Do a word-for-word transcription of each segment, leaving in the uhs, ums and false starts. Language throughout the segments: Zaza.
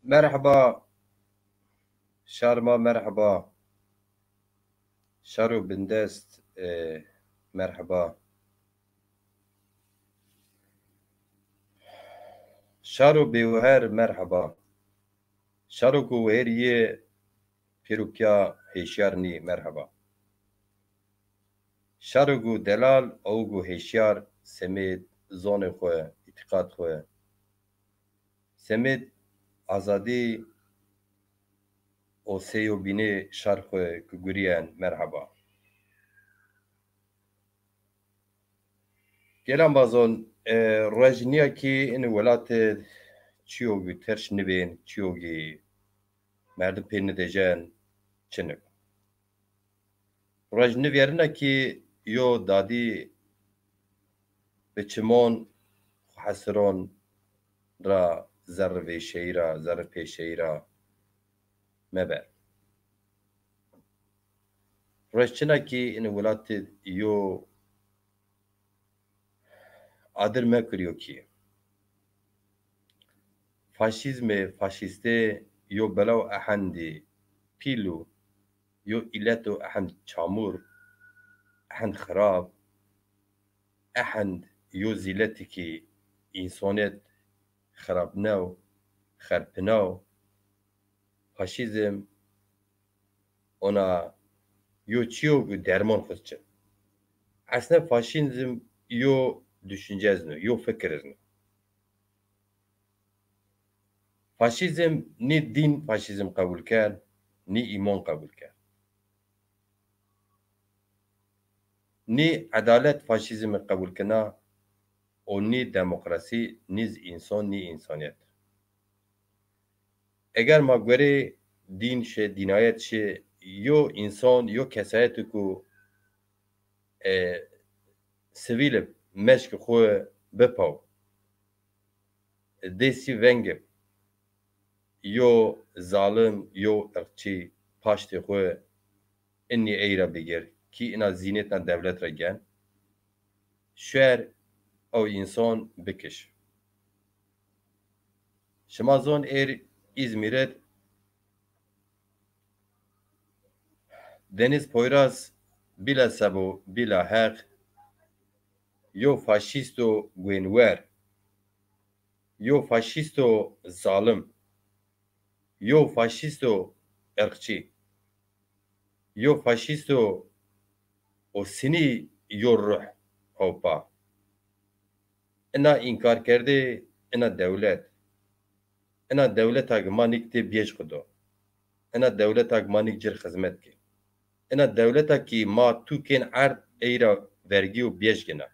Merheba. Şar ma merheba. Şaro bindest, e, merheba. Şaro bêweher merheba. Şaro ku weherî yê pêro pîya hêşyar nî merheba. Şaro ku delal, ew ku hêşyar semêd zonê xwu, îtîqad xwu, semêd azadî û sêyobînê şar xwu ku gurîyen merheba. Gel embazon, e, roj nîya kî in welat de çîyo kî terş nibên, çîyo kî merdim pê nidejen çin o. Roj nivîyerine kî yo dadî bi çimon xwu hesiron ra zerrê vêşeyî ra, zerrê pêşeyî ra meber. Roj çin a kî in welat de yo adir mekirîyo kî. Faşîzmê, faşîstê yo belaw ehendî pîl o, yo îleto ehend çamur, ehend xirab, ehend yo zîletî kî însonet xirabnew, xerpinaw. Faşîzm ona yo çîyo ku dermon xwu çin. Esne faşîzm yo düşünce zî no, yo fikir zî no. Faşîzm nî dîn faşîzm qebul ken, nî îmon qebul ken. Nî edalet faşîzm qebul kena û nî demokrasî, nî zî înson, nî însanîyet. Eger ma gorê dîn şi, dînayet şi, yo însan, yo kesayetî ku, e, sivîl ib, meşkê xwu bipaw, destî veng ib, yo zalim, yo irqçî paştê xwu inî ey ra bigir, kî ina zînetna dewlet ra gen, şuer ew însan bikiş. Şima zon êr Îzmîr id Deniz Poyraz bîla sebo, bîla heq, yo faşîsto guênwer, yo faşîsto zalim, yo faşîsto irqçî, yo faşîsto û sinî yo ruh hewpa. Ina înkarkerdê ina dewlet. Ina dewleta ki ma nîk tê biyej xwu do. Ina dewleta ki ma nîk cir xizmet kê. Ina dewleta ki ma tu kên erd ey ra vergî û biyej gina.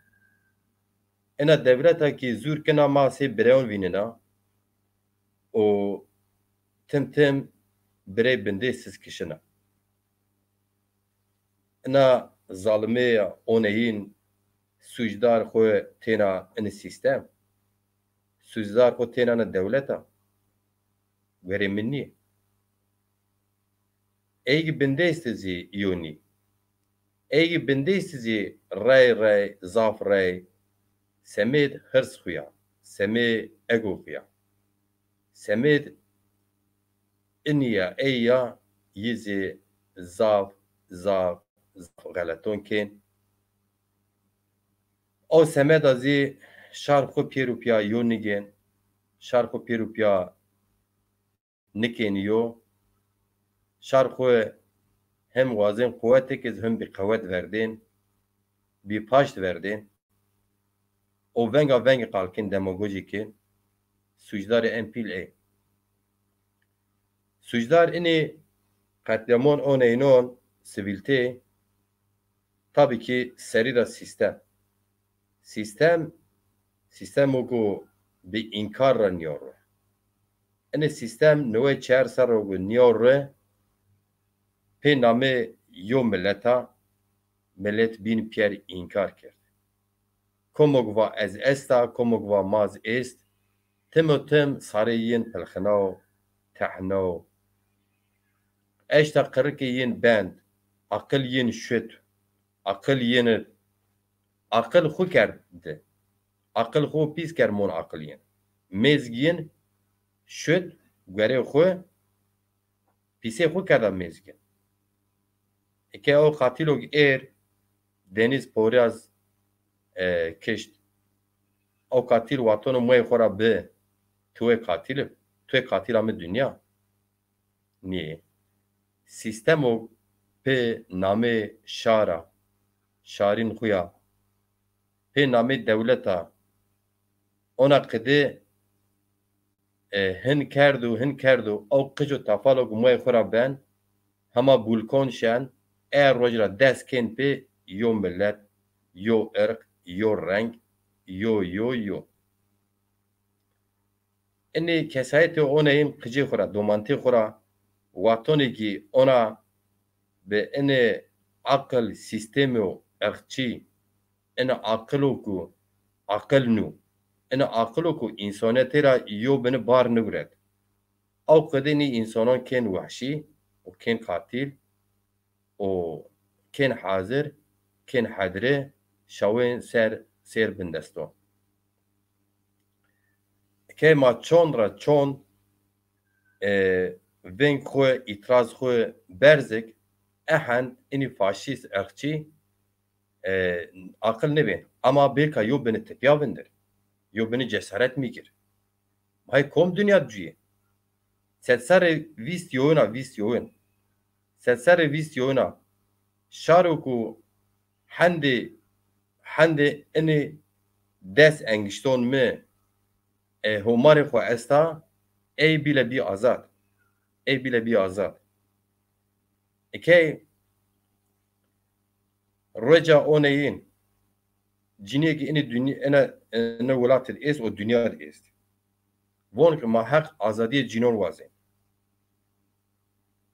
Ina dewleta ki zûr kena ma sey bireyon vînena û tim tim birey bindê siz kişina. Ina zalimê ya oneyin sucdar xwu têna ini sîstem. Sucdar xwu têna ina dewleta. Werê min nî. Ey ki bindêst zî yo nî. Ey ki bindêst zî rey rey, zaf rey, semêd hirs xwu ya, semê ego xwu ya. Semêd inî ya, ey ya, yi zî zaf, zaf, zaf xeleton kên. O semeda zî şar xwu pêro pîya yo nigên, şar xwu pêro pîya nikên yo. Şar xwu hem wazên quwetêk iz hem bîqewet verdên, bîpaşt verdên. O venga vengî qal kên, demagojî kên. Sucdarê en pîl ê. Sucdar inî qetlîamon oneynon sivîltê, tabî kî serî ra sîstem. Sîstem, sîstemo ku bi înkar ra nîyo ro. Inê sîstem newey çar serr o ku nîyo ro, pê namê yo mileta, milet bîn pîyer înkar kerd. Komo ku va ez esta, komo ku va ma zî êst, tim û tim sarê yin pilxinaw, tehnaw. Eşta qirikê yin bend, aqil yin şut, aqil yin, aqil xwu kerd di. Aqil xwu pîs kerd mon aqil yin. Mêzg yin şut, guerê xwu, pîsê xwu kerda mêzgin. Eke o qatîlok êr Deniz Poyraz, e, kişt, o qatîl watono moyê xwu ra bi, tu ê qatîl ib, tu ê qatîla mi dinya. Nîyê. Sîstemo pê namê şara, şarîn xwu ya, pê namê dewleta, ona qidê, e, hin kerdo, hin kerdo, ew qic û tafalo ku moyê xwu ra ben, hema bulkon şen, e roj ra dest kên pê yo milet, yo irq, yo reng, yo, yo, yo. Inê kesayetê oneyên qicê xwu ra, domantê xwu ra, watonê kî ona bi inê aqil sîstemê û irqçî, inê aqilo ku aqil nû, inê aqilo ku însonetê ra yo bini bar niguret. Ew qidê nî însonon kên wehşî û kên qatîl û kên hazir, kên hedre, şawên ser sêr bindesto. Ke ma çond ra çond, e, veng xwu, îtiraz xwu berzik, ehend inî faşîst, irqçî, e, aqil nêbên. Ama belka yo bini tepya vindir. Yo bini cesaret mîgir. Hay kom dinya cuyê. Sed serrê vîst yowina, vîst yowin. Sed serrê vîst yowina. Şaro ku hendê, hendê inê des engişton mi, e, homarê xwu esta, ey bîle bî azad. Ey bîle bî azad. Eke roca oneyên cinîyekî inê dunya, ina, ina welat id êst û dinya id êst. Von ki ma heq azadiyê cînon wazên.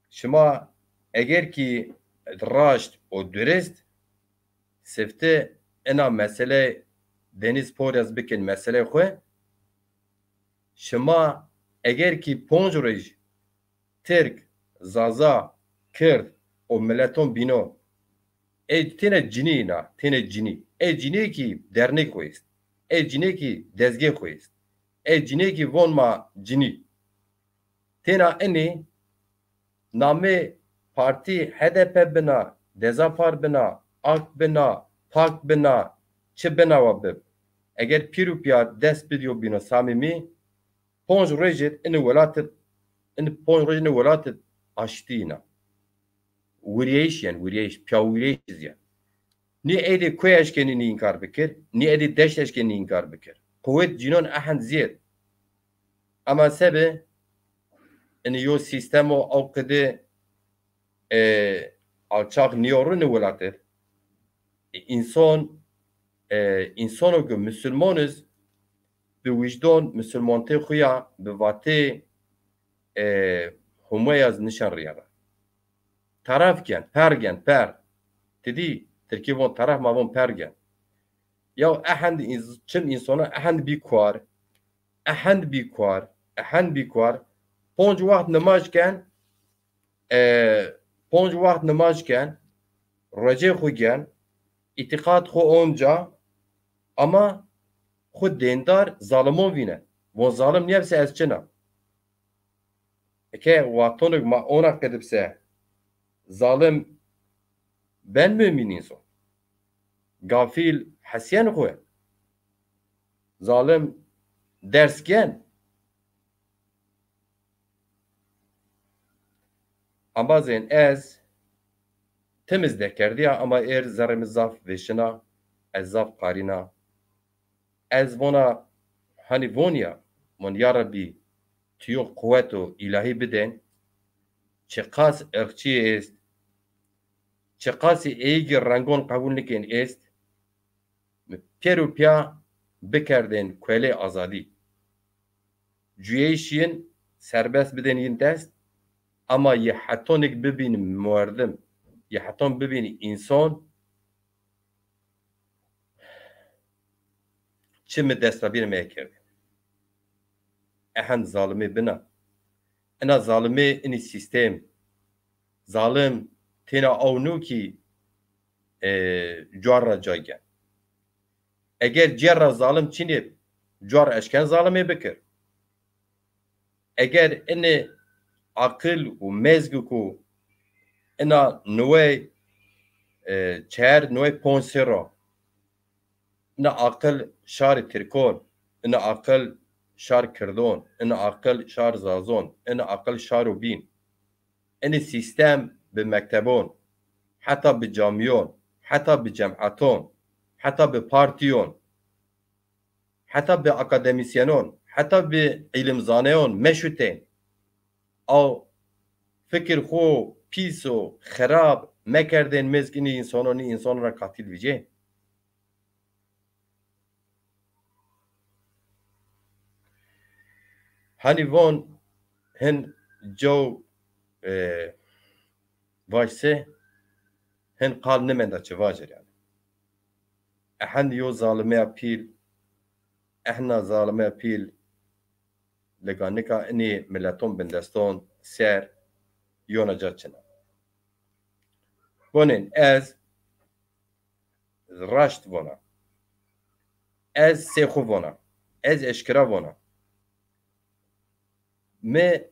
Şima eger kî raşt û durist sifte ina mesele Deniz Poyraz bikin mesele xwu, şima eger kî ponc roj Tirk, Zaza, Kird û mileton bîno, ê têne cinî îna, têne cinî. Ê cinî kî dernek xwu êst. Ê cinî kî dezgê xwu êst. Ê cinî kî von ma cinî. Têna inî namê partî H D P bina, Dezapar bina, AK bina, PAK bina, çi bina wa bib. Eger pîr û pîya dest bidîyo bîno samîmî, ponc roj id inî welat id, inî ponc roj inî welat id aştî îna. Wiryeyiş yen, wiryeyiş, pîyawiryeyiş yen. Nî êdî kuy eşkenî nî înkar bikir, nî êdî deşt eşkenî nî înkar bikir. Quwet cînon ehend zîyed. Ema sebi, inî yo sîstemo ew qidê, e, alçax nîyo ri ni welat id. E, înson, e, însono ke musulmon iz, bi wijdon musulmontê xwu ya, bi vatê, e, Humeyaz nişen rîyena. Taraf gen, per gen, per. Ti dî, tirkî von taraf, ma von per gen. Yaw ehend înz-, çim însona ehend bî kuar, ehend bî kuar, ehend bî kuar. Ponc waxt nimaj ken, e, ponc waxt nimaj ken, recê xwu gen, îtîqat xwu onca, ama xwu dêndar zalimon vînen. Von zalim nîyebse ez çin a. Eke watonik ma ona qedibse, zalim ben mumîn înson. Gafîl hesyen xwu. Zalim ders gen. Embazên ez tim iz dekerdîya, ama êr zerrê mi zaf vêşina, ez zaf qarîna. Ez vona, hanî vonîya, von ya Rebbî, tu yo quweto îlahî bidên, çiqas irqçî êst, çiqasî êyî kî rengon qebul nikên êst, mi pêro pîya bikerdên kuelê azadî. Cuyeyîş yin serbest bidên yin dest, ama yi hetonik bibîn muerdim, yi heton bibîn înson, çi mi dest ra bîne mekerdî. Ehend zalimê bina. Ina zalimê inî sîstem. Zalim têna aw nû kî, e, cuar ra cay gen. Eger cêr ra zalim çinê, cuar eşken zalimê bikir. Eger ini aqil û mezgi ku ina nuwey, e, çer nuwey ponc serra, ina aqil şarê Tirkon, ina aqil şar Kirdon, ina aqil şar Zazon, ina aqil şaro bîn. Ini sîstem bi mektebon, heta bi camîyon, heta bi cematon, heta bi partîyon, heta bi akademîsyenon, heta bi îlimzaneyon meşutên. Aw fikir xwu pîs û xerab mekerdên, mezg inî însanon, însanon ra katîl vîcên. Hanî von hin caw, e, vaj se, hin qal nimenda çi vajer yanî. Ehend yo zalimeya pîl, ehna zalimeya pîl, lega nika inî mileton bindeston ser yona ca çin a. Vonên ez raşt vona. Ez sê xwu vona. Ez eşkera vona. Mi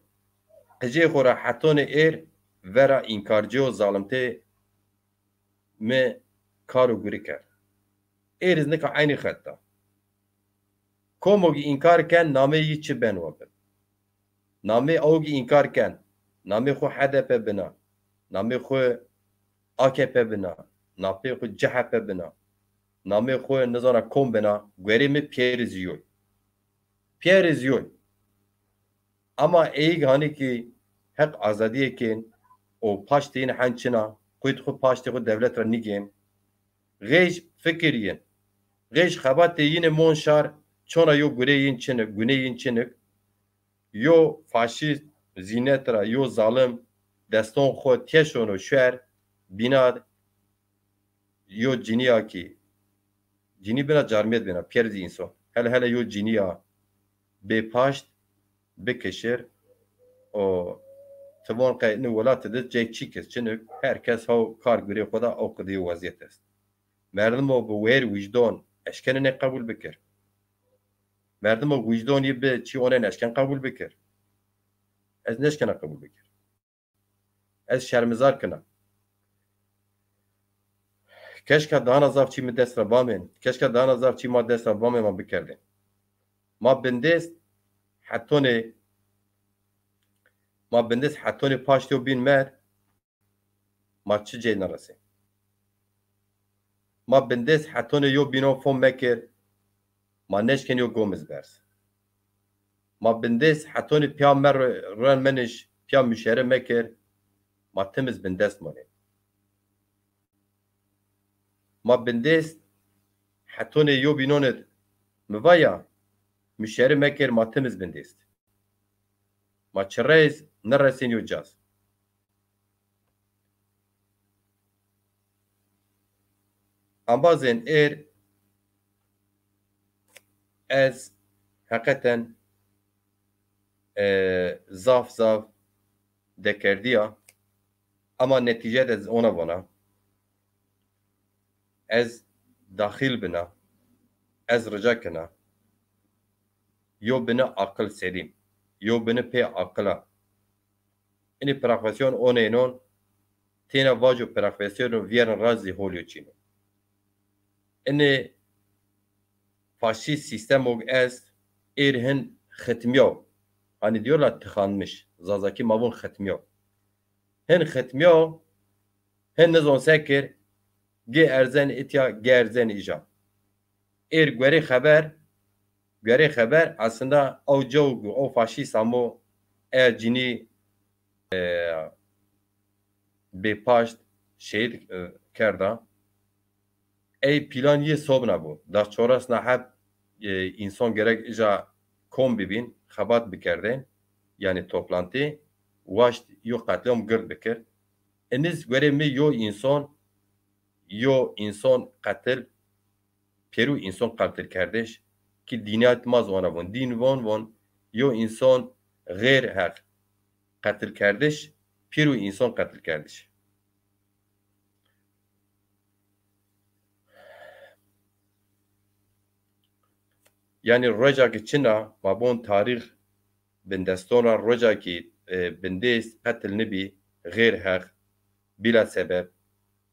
qicê xwu ra hetonê êr vera înkarcî û zalimtê mi kar û gurî kerd. Êr iz nika eynî xet da. Komo ki înkar ken, nameyê yi çi ben wa bin. Nameyê aw ki înkar ken, nameyê xwu H D P bina, nameyê xwu A K P bina, nameyê xwu C H P bina, nameyê xwu nizana kom bina, guerê mi pîyerê zî yoy. Pîyerê zî yoy. Ama êyîg hanî ki heq azadîye kên û paştê yin hen çin a, quwît xwu paştê xwu dewlet ra nîgên. Xêj fikir yin, xêj xebatê yin ê mon şar, çona yo gurê yin çinik, gunê yin çinik, yo faşîst zînet ra yo zalim deston xwu têşono şuer, bîna yo cinîya ki, cinî bina carmêd bina, pîyer zî înson. Hele hele yo cinîya bêpaşt bikişir û ti von qey ini welatî de cey çî kes çinik, her kes haw kar gurê xwu da, o qidî yo wezîyet est. Merdimo bi wêr wijdon eşkenê nê qebul bikir? Merdimo wijdon yi bi çî onên eşken qebul bikir? Ez nêşkena qebul bikir. Ez şermizar kena. Keşka dana zaf çî mi dest ra bamên. Keşka dana zaf çî ma dest ra bamên, ma bikerdên. Ma bindest hetonê, ma bindest hetonê paştê yo bîn mer, ma çi cey neresê. Ma bindest hetonê yo bînon fom mekir, ma neşkên yo gom iz berz. Ma bindest hetonê pîya mer ren meniş, pîya muşere mekir, ma tim iz bindest monê. Ma bindest hetonê yo bînon id mi va ya, muşere mekir, ma tim iz bindest. Ma çireyz neresên yo caz. Embazên êr ez heqeten, e, zaf zaf dekerdîya, ama netîce de ez ona vona. Ez daxil bina, ez rica kena. Yo bini aqil selîm, yo bini pê aqila. Inî profesyon oneynon, têna vaco profesyono vîyerin ra zî holyo çîno. Inî faşîst sîstemog est, êr hin xitmîyaw. Hani diyorlar tıkanmış. Zazakî ma vûn xitmîyaw. Hin xitmîyaw, hin nizon se kir, gê erzen itya, gê erzen îja. Êr guerê xeber, guerê xeber aslında aw caw gu, aw faşîst amo, eya cinî, e, bêpaşt şehîd, e, kerda. Ey plan yê sobna bo. Da çoras na heb, e, însan gerek îja kom bibîn, xebat bikerdên, yanî toplantî, waşt yo qetlîam gird bikir. Iniz guerê mi yo însan, yo însan qetil, pêrû însan qetilkerdiş, ki dînîyat ma zî ona von. Dîn von, von, yo însan xêr heq qetilkerdiş, pêrû însan qetilkerdiş. Yanî roja ki çin a, ma bon tarîx bindeston ra roca kî, e, bindêst qetil nibî, xêr heq, bîla sebeb,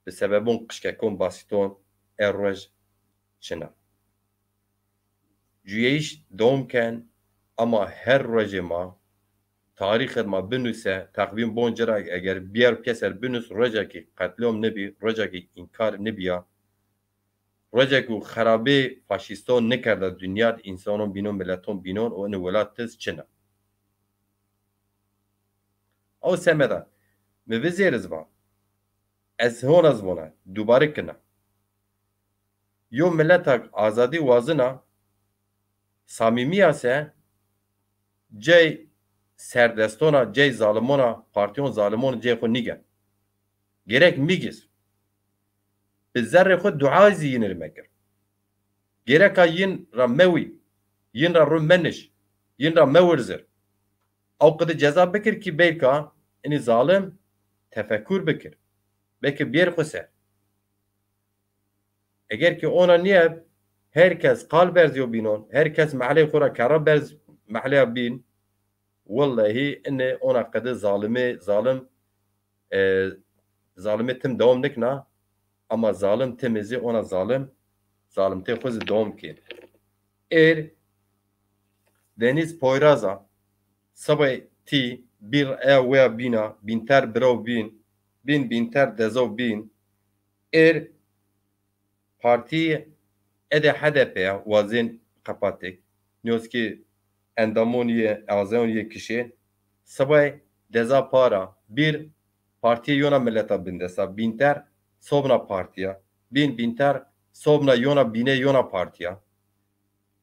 bi sebebon qişkekon basîton, e roj çin a. Cuyeyîş dewam ken, ama her rojê ma, tarîxê ma binuse, teqvîm bon ci ra eger bîyer pîyeser binus, roca kî qetlîom nibî, roca kî înkar nibîya, roca kî xerabê faşîston nikerda dinya di, însanon bînon, mileton bînon û ini welat tiz çin a. Ew semeda mi vizêr iz va, ez hona iz vona, dubare kina. Yo miletak azadî wazina, samîmîya se, cey serdestona, cey zalimona, partîyon zalimon cey xwu nîgen. Gerek mîgiz. Bi zerrê xwu dua zî yin ir mekir. Gereka yin ra mewî, yin ra ru meniş, yin ra mewirzir. Ew qidi ceza bikir kî belka inî zalim tefekur bikir. Belkî bêr xwu ser. Eger ki ona nîyeb, her kes qal berz yo bînon, her kes mehley xwu ra kerra berz mehleya bîn, wellahî ini ona qidi zalimê, zalim, e, zalimê tim dewam nikna, ama zalim timî zî ona zalim, zalimtê xwu zî dewam kên. Êr Denîz Poyraz a, sibay tî bîr eya weya bîna, bînter biraw bîn, bîn bînter dezaw bîn, êr partî ede H D P ya wazên qepatik. Nîyoz ki endamon yê, azayon yê kişên. Sibay deza para, bîr partîyê yona mileta bindesta, bînter sobna partîya, bîn bînter sobna yona bînê yona partîya.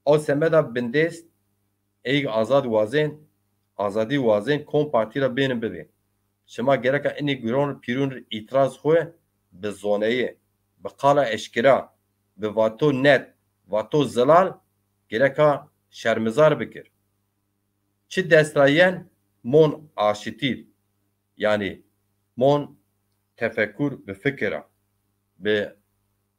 Ew semeda bindêst, ey azad wazên, azadî wazên, kom partî ra bênin bibên. Şima gereka inî guron pîrun îtiraz xwu bi zoneyê, bi qala eşkera, bi vato net, vato zilal, gereka şermizar bikir. Çi dest ra yen mon aşitî, yanî mon tefekur bi fikir a, bi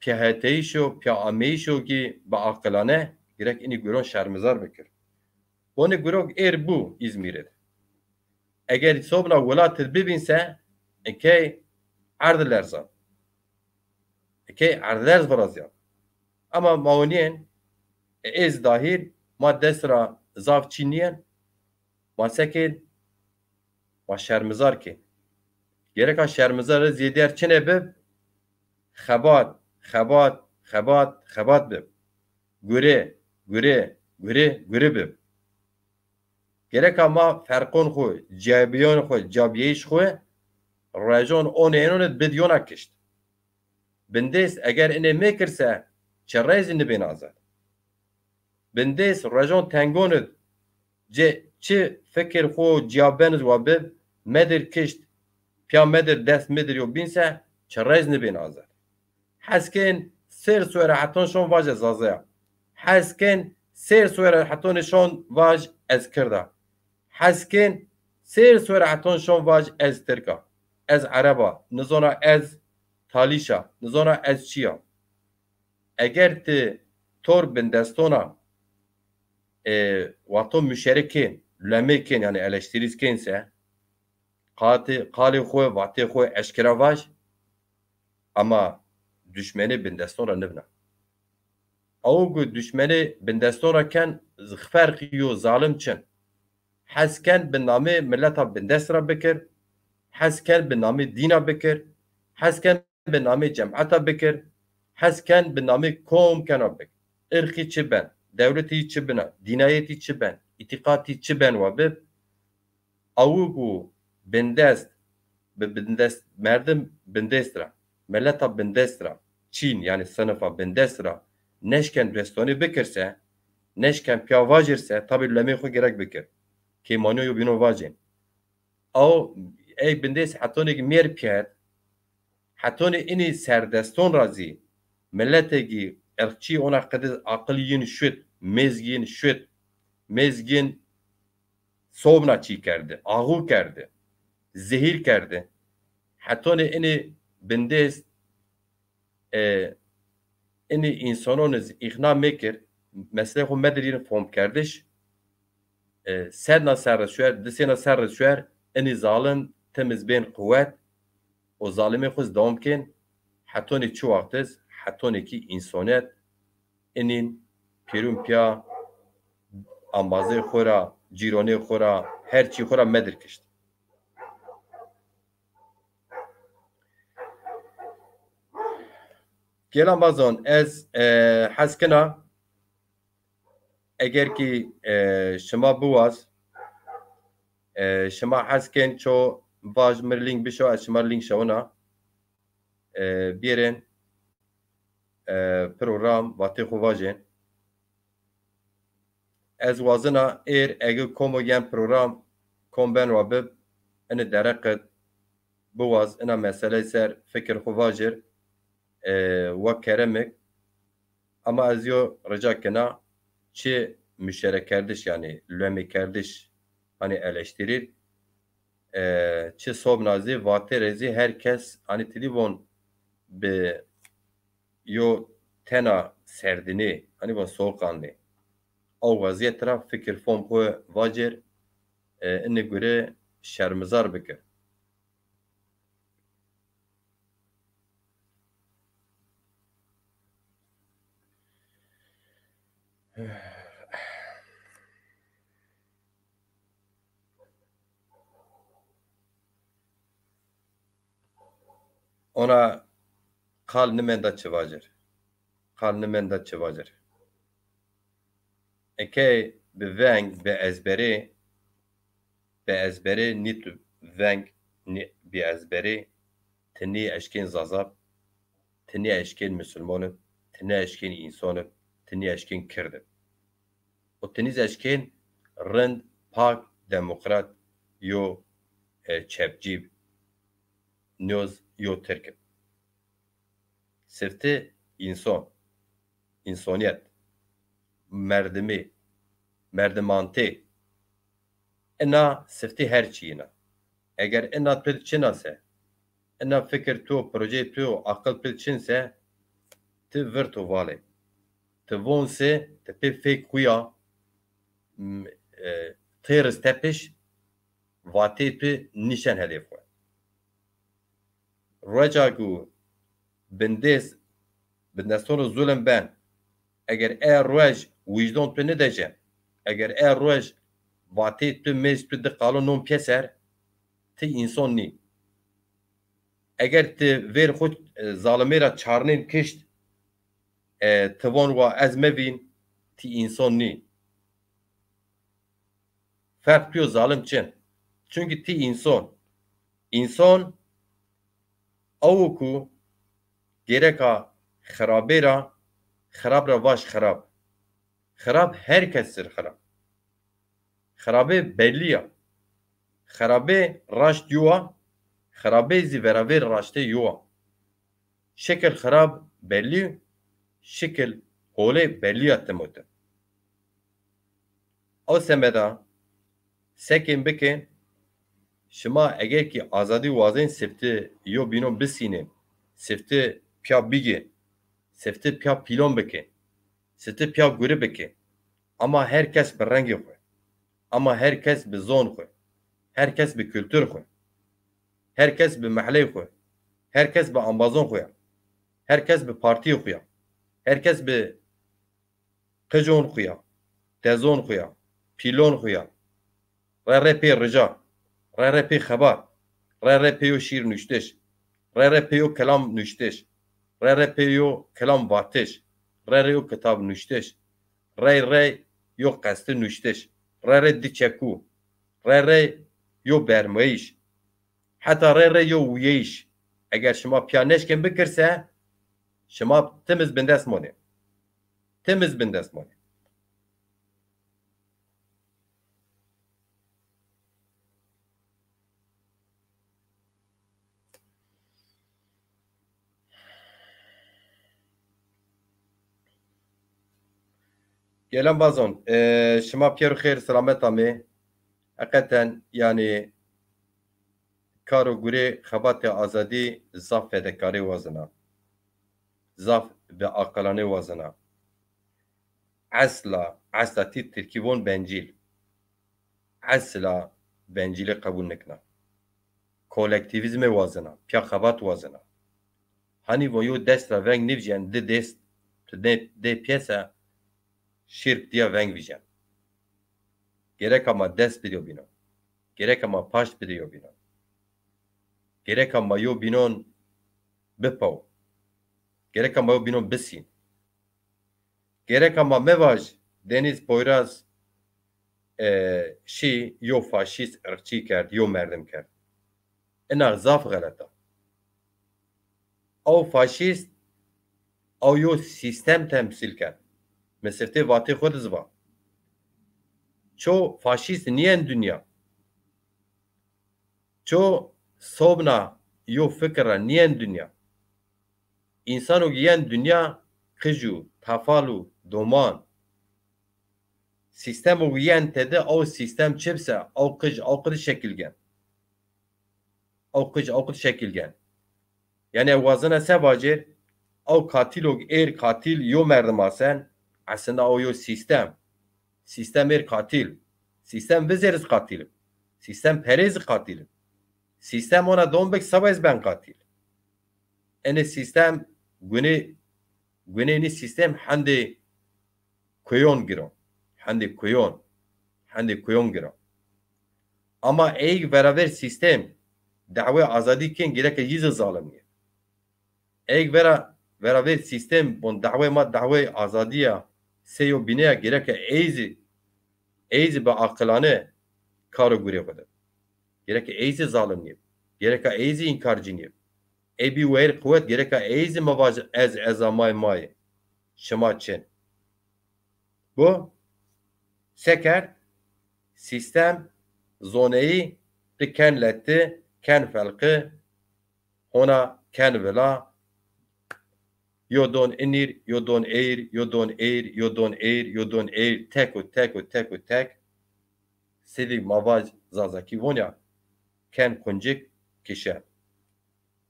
pîyaheteyîşo, pîyaameyîşo kî bi aqilane gerek inî guron şermizar bikir. Bonê gurok êr bû Îzmîrî de. Eger sobna welat id bibîn se, ikey erd lerzan. Ikey erdlerz virazîyan. Ama ma onîyen, e, êz dahîl, ma dest ra zaf çî nîyen, ma sekên, ma şermizar kên. Gereka şermizar ez zêdîyer çine bib, xebat, xebat, xebat, xebat bib. Gure, gure, gure, gure bib. Gereka ma ferqon xwu, ciyabîyon xwu, cabîyeyîş xwu, rejon onê ênon id bid yona kişt. Bindêst eger inê mêkir se, çi rey zî nibên azad. Bindêst rejon tengon id, ce, çi fikir xwu ciyaben iz wa bib, medir kişt, pîya medir dest medir yo bîn se, çi rey zî nibên azad. Hes kên sêr suwere heton şon vaj ez Zaza ya. Hes kên sêr suwere hetonê şon vaj ez Kird a. Hes kên sêr suwere heton şon vaj ez Tirk a. Ez Ereb a. Nizona ez Talîş a. Nizona ez çi ya. Eger ti tor bindestona, e, vato muşerikên, lemê kên, yanî eleştirîz kên se, qatê, qalê xwu, vatê xwu eşkera vaj, ama duşmenê bindeston ra nibna. Aw ku duşmenê bindeston ra ken, ferqî yo zalim çin. Hes ken bi namê mileta bindest ra bikir, hes ken bi namê dîna bikir, hes ken bi namê cemeta bikir, hes ken bi namê kom kena bik. Irqî çi ben, dewletî çi bina, dînayetî çi ben, îtîqatî çi ben wa bib, awu ku bindest, bi bindest, merdim bindest ra, mileta bindest ra, çîn, yanî sinifa bindest ra, neşken restonî bikir se, neşken pîya vajir se, tabî lemê xwu gerek bikir. Kêmaniyo yo bîno vajên. Aw, ey bindês hetonê ki mêr pîyet, hetonê inî serdeston ra zî, miletê ki irqçî ona qidi aqil yin şut, mêzg yin şut, mêzg yin sobna çî kerdi, axû kerdi, zehîr kerdi. Hetonê inî bindês, e, inî însanon iz îxna mekir, meslê xwu medir yin fomkerdiş. E, sedna serre şuer, disêna serre şuer, inî zalim tim iz bên quwet û zalimê xwu iz dewam kên, hetonê çi wext iz, hetonê kî însonet, inîn pêrûn pîya ambazê xwu ra, cîronê xwu ra, her çî xwu ra medir kişt. Gelan bazon, ez, e, hes kena, eger kî, e, şima biwaz, e, şima hes kên ço vaj mir lînk bişo, ez şima lînk şewina. E, bîyerên, e, program, vatê xwu vajên. Ez wazena êr egi komo yen program kom ben wa bib, ini dereqid biwaz, ina meseley ser fikir xwu vajir, e, wa keremik. Ama ez yo rica kena, çi muşerekerdiş, yanî luemêkerdiş, hanî eleştirîr, e, çi sobna zî, vatêre zî her kes, hanî tilî von bi yo tena serdinî, hanî von soğukkanlı. Ew wezîyet ra fikir fom xwu vacir, e, ini gure şermizar bikir. Ona qal nimenda çi vacir. Qal nimenda çi vacir. Eke bi veng, bi ezberê, bi ezberê nî tu veng, nî, bi ezberê ti nî eşkên Zaza b, ti nî eşkên Musulman b, ti nî eşkên însan b, ti nî eşkên Kird b. Û ti nî zî eşkên rind, pak, demokrat, yo, e, çepcî b, nîyoz yo Tirk b. Sifte însan, însanîyet, merdimî, merdimantê, ina sifte her çî yîn a. Eger ina tu çin a se, ina fikir tu, projeyê tu, aqil tu çin se, ti virt û valê. Ti von se, ti pê fêk xwu ya, m-, e, têr iz tepiş, vatê tu nîşen hedê xwu. Rueca ku bindês, bindeston ro zulm ben, eger e ruej wijdon tu nidece, eger e ruej vatê tu mêz tu di qalo non pyeser, ti înson nî. Eger ti vêr xwu, e, zalimê ra çarnên kişt, e, ti von wa ez mevîn, ti înson nî. Ferq pîyo zalim çin. Çunkî ti înson. Înson ew ku gereka xirabê ra, xirab ra vaj xirab. Xirab her kes sir xirab. Xirabê bellî ya. Xirabê raşt yo a, xirabê zî veravêr raştê yo a. Şekil xirab bellî, şekil holê bellî ya tim û tim. Ew semeda sekên bikên, şima eger kî azadî wazên sifti yo bînon bisînên, sifti pîya bigên, sifti pîya pîlon bikên, sifti pîya guri bikên. Ama her kes bi rengê xwu. Ama her kes bi zon xwu. Her kes bi kultur xwu. Her kes bi mehley xwu. Her kes bi ambazon xwu ya. Her kes bi partiyê xwu ya. Her kes bi qicon xwu ya, dezon xwu ya, pîlon xwu ya. Re re pê rica, re re pê xebat, re re pê yo şîr nuştiş, re re pê yo kelam nuştiş, re re pê yo kelam vatiş, re re yo kitab nuştiş, rey rey yo qesti nuştiş, re re di çekû, re re yo bermayîş, heta re re yo wîyeyîş. Eger şima pîya neşkên bikir se, şima tim iz bindest monê. Tim iz bindest monê. Gelan bazon, e, şima pîyer û xêr selamet amê. Heqeten, yanî, kar û gurê xebatê azadî zaf fedekarê wazena. Zaf bi aqilanê wazena. Esla, esla ti tirkî von bencîl. esla bencîlî qebul nikna. Kolektîvîzmê wazena, pîya xebat wazena. Hanî vo yo dest ra veng nivjîyen, di dest, tu dê, dê piyese şirk diya veng vijyen. Gereka ma dest bidî yo bînon. Gereka ma paşt bidî yo bînon. Gereka ma yo bînon bipew. Gereka ma yo bînon bisîn. Gereka ma mevaj Deniz Poyraz, e, şî yo faşîst irqçî kerd, yo merdim kerd. Ina zaf xelet a. Ew faşîst, ew yo sîstem temsîl kerd. Mi siftê vatê xwu de zî va. Ço faşîst nîyen dinya. Ço sobna yo fikir ra nîyen dinya. Însano ki yen dinya qij û, tefal û, doman. Sîstemo ki yen tede, ew sîstem çi bi se, ew qij, ew qij şekil gen. Ew qij, ew qij şekil gen. Yanî wazena se vacêr, ew katîlo ki êr katîl yo merdim asen, aslında ew yo sîstem. Sîstem êr katîl. Sîstem vizêr zî katîl. Sîstem perê zî katîl. Sîstem ona don bik seba ez ben katîl. Enê sîstem gunê, gunê nî sîstem hendê kuyon giro. Hendê kuyon. Hendê kuyon giro. Ama eyg veraver sîstem dawê azadî kên gereke yî zî zalim nîye. Eyg vera, veraver sîstem bon dawê ma dawê azadî ya, sey yo bîne ya gereke ey zî, ey zî bi aqilane karo gurê xwu de. Gereke ey zî zalim nîye. Gereke ey zî înkarcî nîye. Ey bî weyr quwet, gereka ey zî mi vaj ez, ez a, ma yê, ma yê. Şima çin. Bu se kerd? Sîstem zoneyî ti ken leti, ken felqi, hona ken vila, yo don inîr, yo don eyr, yo don eyr, yo don eyr, yo don eyr, tek û tek û tek û tek. Sêdî ma vaj Zazakî von ya, ken quncik kişe.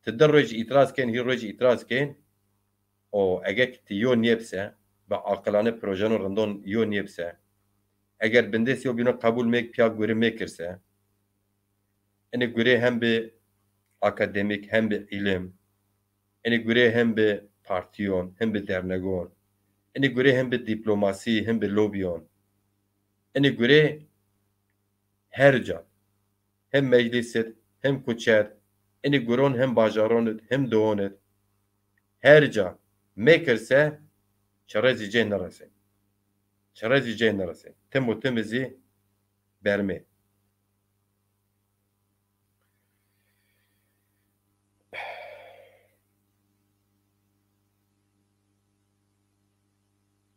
Ti di roj îtiraz kên, hî roj îtiraz kên. O eger ki ti yo nêbse, bi aqilane projenon rindon yo nêbse, eger bindês yo bînon qebul mêk, pîya gurê mêkirse, inê gurê hem bi akademîk, hem bi îlim, inê gurê hem bi partîyon, hem bi dernegon, inê gurê hem bi dîplomasî, hem bi lobîyon, inê gurê her ca, hem meclîs id, hem kuçe id, inî guron hem bajaron id, hem dewon id, her ca mekirse çire zî cê niresê. Çire zî cê niresê. Tim û timi zî bermê.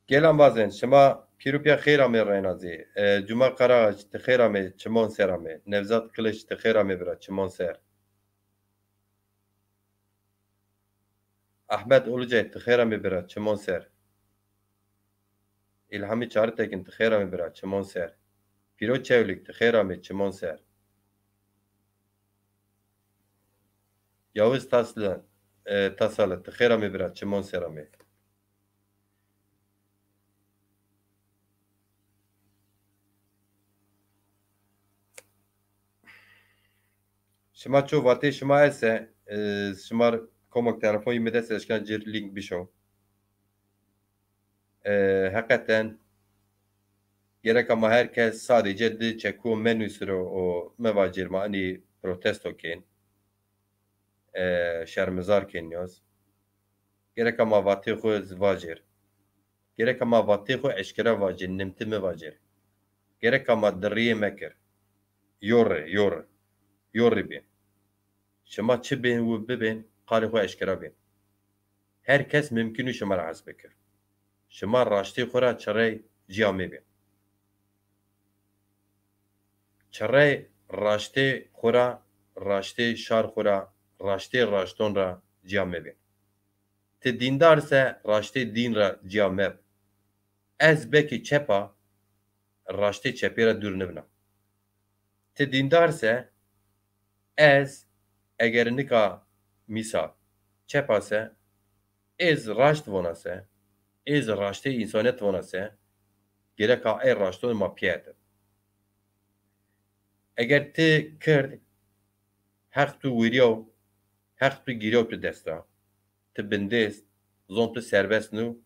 Gelan vazen, şima pîrûpîya xêr amê reyna zî. E, Cuma Karaağaç, ti xêr amê, çimon ser amê. Nevzat Kiliç, ti xêr amê bira, çimon ser. Ahmet Ulucay, ti xêr amê bira, çimon ser. Îlhamî Çaritekin, ti xêr amê bira, çimon ser. Pîro Çewlîk, ti xêr amê, çimon ser. Yavuz Taslı, e, Tasalı, ti xêr amê bira, çimon ser amê. Şima ço vatê şima ese, e, şima r-, komok telefonî mi dest eşken cir link bişo. E, heqeten gereka ma her kes sadece di çekuo menusiro o mevacir ma ani protesto kên. E, şermizar kên nîyoz. Gereka ma vatê xwu zî vacêr. Gereka ma vatê xwu eşkera vacêr, nimti mi vacêr. Gereka ma dirrîyê mekir. Yo rê, yo rê. Yo rê bê. Şima çi bên û bibên, qalê xwu eşkera bên. Her kes mimkun û şima ra hes bikir. Şima raştê xwu ra çirey cîya mêbên. Çirey raştê xwu ra, raştê şar xwu ra, raştê raşton ra cîya mebên. Ti dîndar se raştê dîn ra cîya meb. Ez belkî çep a, raştê çepê ra dûr nibina. Ti dîndar se, ez eger nika mîsal çep a se, ez raşt vona se, ez raştê însanet vona se, gereka ey raşton ma pîyete. Eger ti Kird, heq tu wîryaw, heq tu gîryaw tu dest ra, ti bindêst, zon tu serbest nû,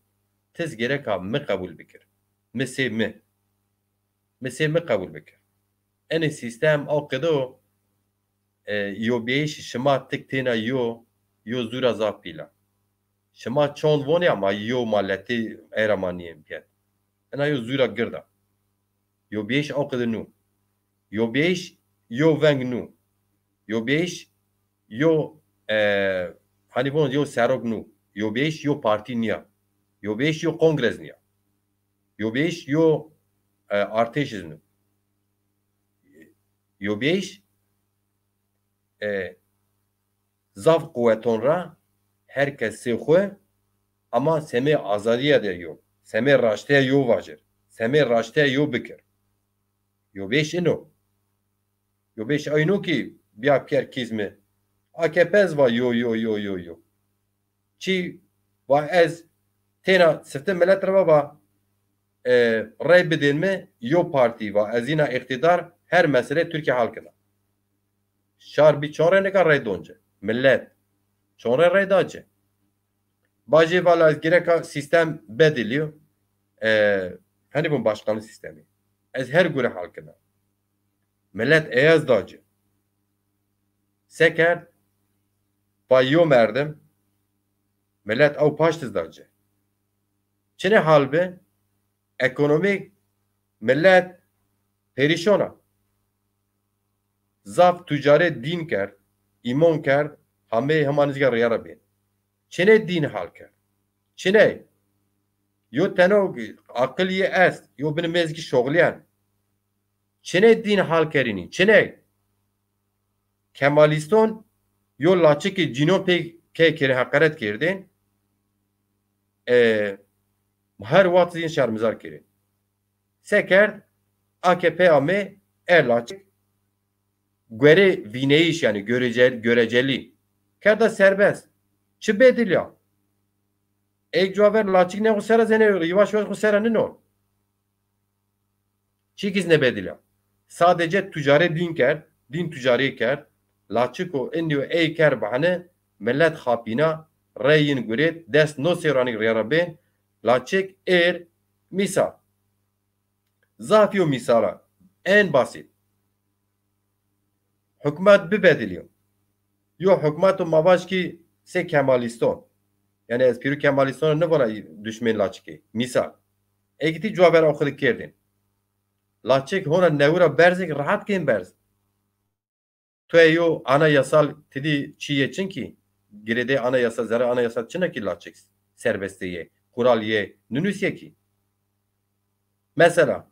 ti zî gereka mi qebul bikir. Mi sê mi. Mi sê mi qebul bikir. Enê sîstem o qede o, e, yobîyayîş şima tik têna yo, yo zûra zaf pîl a. Şima çond vonê ama yo ma letê era ma nîyên pîyet. Ena yo zûra gird a. Yobîyayîş o qede nû. Yobîyayîş yo veng nû. Yobîyayîş yo, e, hanî von yo serok nû. Yobîyayîş yo partî nîya. Yobîyayîş yo kongres nîya. Yobîyayîş yo, e, artêşiz nû. Yobîyayîş, e, zaf quweton ra her kes sê xwu, ama semê azadîye de yo, semê raştîye yo vajir, semê raştîye yo bikir. Yobîyayîş ino. Yobîyayîş ayno kî bîya pîyer kîz mi. A K P ez va yo, yo, yo, yo, yo. Çî va ez têna sifte milet ra va va, e, rey bidên mi yo partî va ez îna îqtîdar her mesele Tirkîye hal kena. Şar bî çon rey nika rey don ci. Milet çon rey rey da ci. Bajê vala ez gereka sîstem bedilîyo. E, henî bûn başkanlık sîstemî. Ez her gure hal kena. Milet eyaz da ci. Se kerd? Va yo merdim, milet ew paştiz da ci. Çinê hal bi? Ekonomîk milet perîşon a. Zaf tucarê dîn kerd, îmon kerd, hameyê hema nizîka rîya ra bên. Çinê dîn hal kerd? Çinê? Yo teno aqil yi est, yo bini mêz kî şoxlîyen. Çinê dîn hal kerînî? Çinê? Kemalîston yo laçikê cînon pê key kerê heqeret kerdên. E, her wext zîn şermizar kerên. Se kerd? A K P amê, e laçik guerê vîneyîş, yanî görecel-, görecelî kerda serbest. Çi bedilya? Ey cuwa ver laçik ne xwu sera zene, yavaş yavaş xwu sera nino. Çîkî zî nêbedilya. Sadece tucarê dîn kerd, dîn tucarî kerd. Laçiko inî û ey kerd bahane, milet xapîna, rey yin gurêt, dest no sêranîk rîya ra bên, laçik êr mîsal. Zaf yo mîsal a, en basît. Hukmat bibedilîyo. Yo hukmato ma vaj kî sê Kemalîston. Yanî ez pîrû Kemalîston ra nivana duşmên laçikê. Mîsal. Ey kî ti cuwa ver o xwu de kerdên. Laçik hona newi ra berzê kî rehat kên berz. Tu ê yo anayasal ti dî çî yê çin kî, girêdê anayasal, zerrê anayasal çin a kî laçik serbestê yê, kural yê, ninusîye kî. Mesela,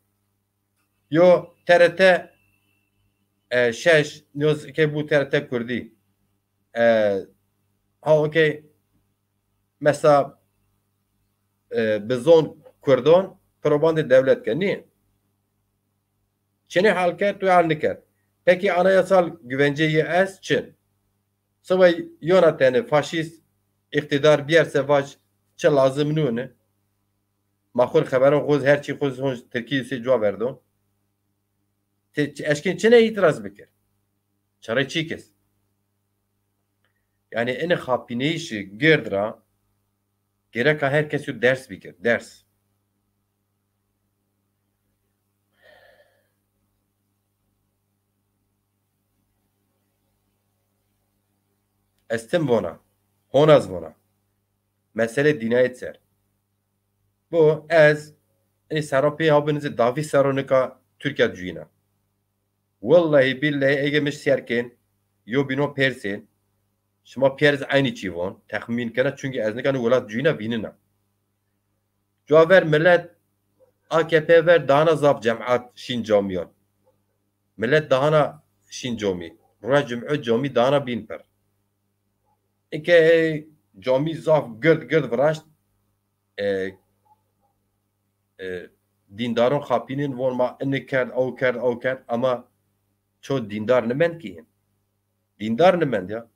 yo T R T, e, şeş, nîyo ke bû T R T Kurdî. E, ha, okey. Mesela, e, bi zon Kurdon probandê dewlet ke. Nî? Çinê hal kerd, tu hal nikerd. Pekî anayasal güvenceyê est çin. Sibay yona tenê faşîst îqtîdar bîyer se vaj çi lazim nûne. Ma xwu rê xeberon xwu zî her çî xwu zî hon Tirkî sê cuwa verdo. Ti eşkên çinê îtiraz bikir? Çare çîkis. Yanî enê xapîneyîşî gird ra gereka her kes yo ders bikir. Ders. Ez tim vona. Hona zî vona. Mesele dînayet ser. Bo ez inî serran pê ha binizê davî serro nika Tirkîya cuyîna. Wellahî bîllahî ege mi ser kên, yo bîno persên, şima pîyer zî eynî çî von, texmîn kena, çunkî ez nika nî welat cuyîna vînina. Cuwa ver milet A K P ver dahana zaf cemat şîn camîyan. Milet dahana şîn camî. Ruja cum'e camî dahana bîn pir. Eke camî zaf gird gird viraşt, e, e, dîndaron xapînin, von ma ini kerd, ew kerd, ew kerd, ama ço dîndar nimend kî. Dîndar nimend ya.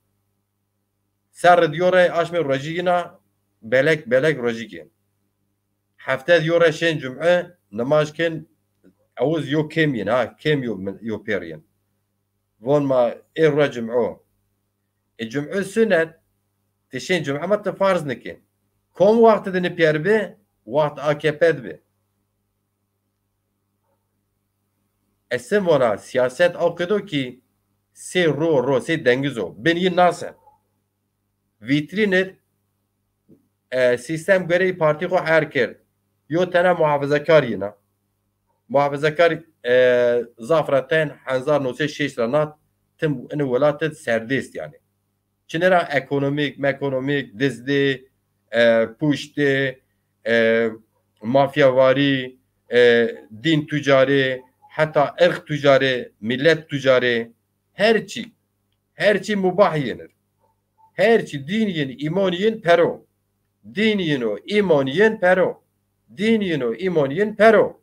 Serri diyo re aşmê rojî yina belek belek rojî kên. Hefte diyo re şên cum'e nimaj kên, ewiz yo kêm yin, ha, kêm yo, yo pêr yin. Von ma ê rue cum'o. E, cum'o sunet, ti şên cum'e ma ti farz nikên. Kom waxt de ni piyer bi? Waxt A K P de bi. Esin vona siyaset o qedo ki sê ro ro, sê dengizo. Bin yi nase. Vîtrînir, e, sîstem goreyî partî xo her kerd. Yo tena muhafazakar yina. Muhafazakar, e, zaf ra ten hezar no sey şeş ra nat tim ini welat id serdêst yanî. Çinera ekonomîk, mekonomîk, dizdî, e, puştî, e, mafyavarî, e, dîn tucarî, heta irq tucarî, millet tucarî, her çî, her çî mubah yenir. Her çî dîn yin, îmon yin pero. Dîn yin û îmon yin pero. Dîn yin û îmon yin pero.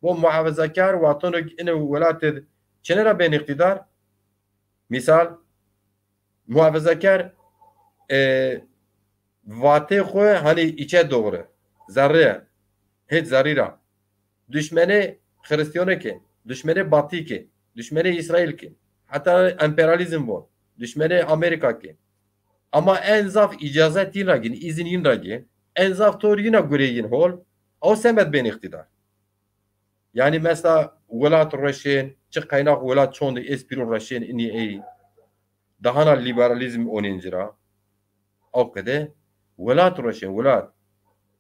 Bu muhafazakar watono ini welat id çinera bên îqtîdar? Mîsal, muhafazakar, e, vatê xwu hanî îçe doğru. Zerrî, hêt zerrî ra. Duşmenê Xirîstîyonê ke, duşmenê Batî ke, duşmenê Îsraîl ke, heta emperyalîzm von, duşmenê Amerîka ke. Ama en zaf îcazet yin ra gin, îzin yin ra gin, en zaf tor yina gurê yin hol, ew semed bên îqtîdar. Yanî mesela welat reşên, çi qeynax welat çond ê, ez pîro reşên inî ey. Dahana lîberalîzm onên ci ra. Ew qede welat reşên, welat.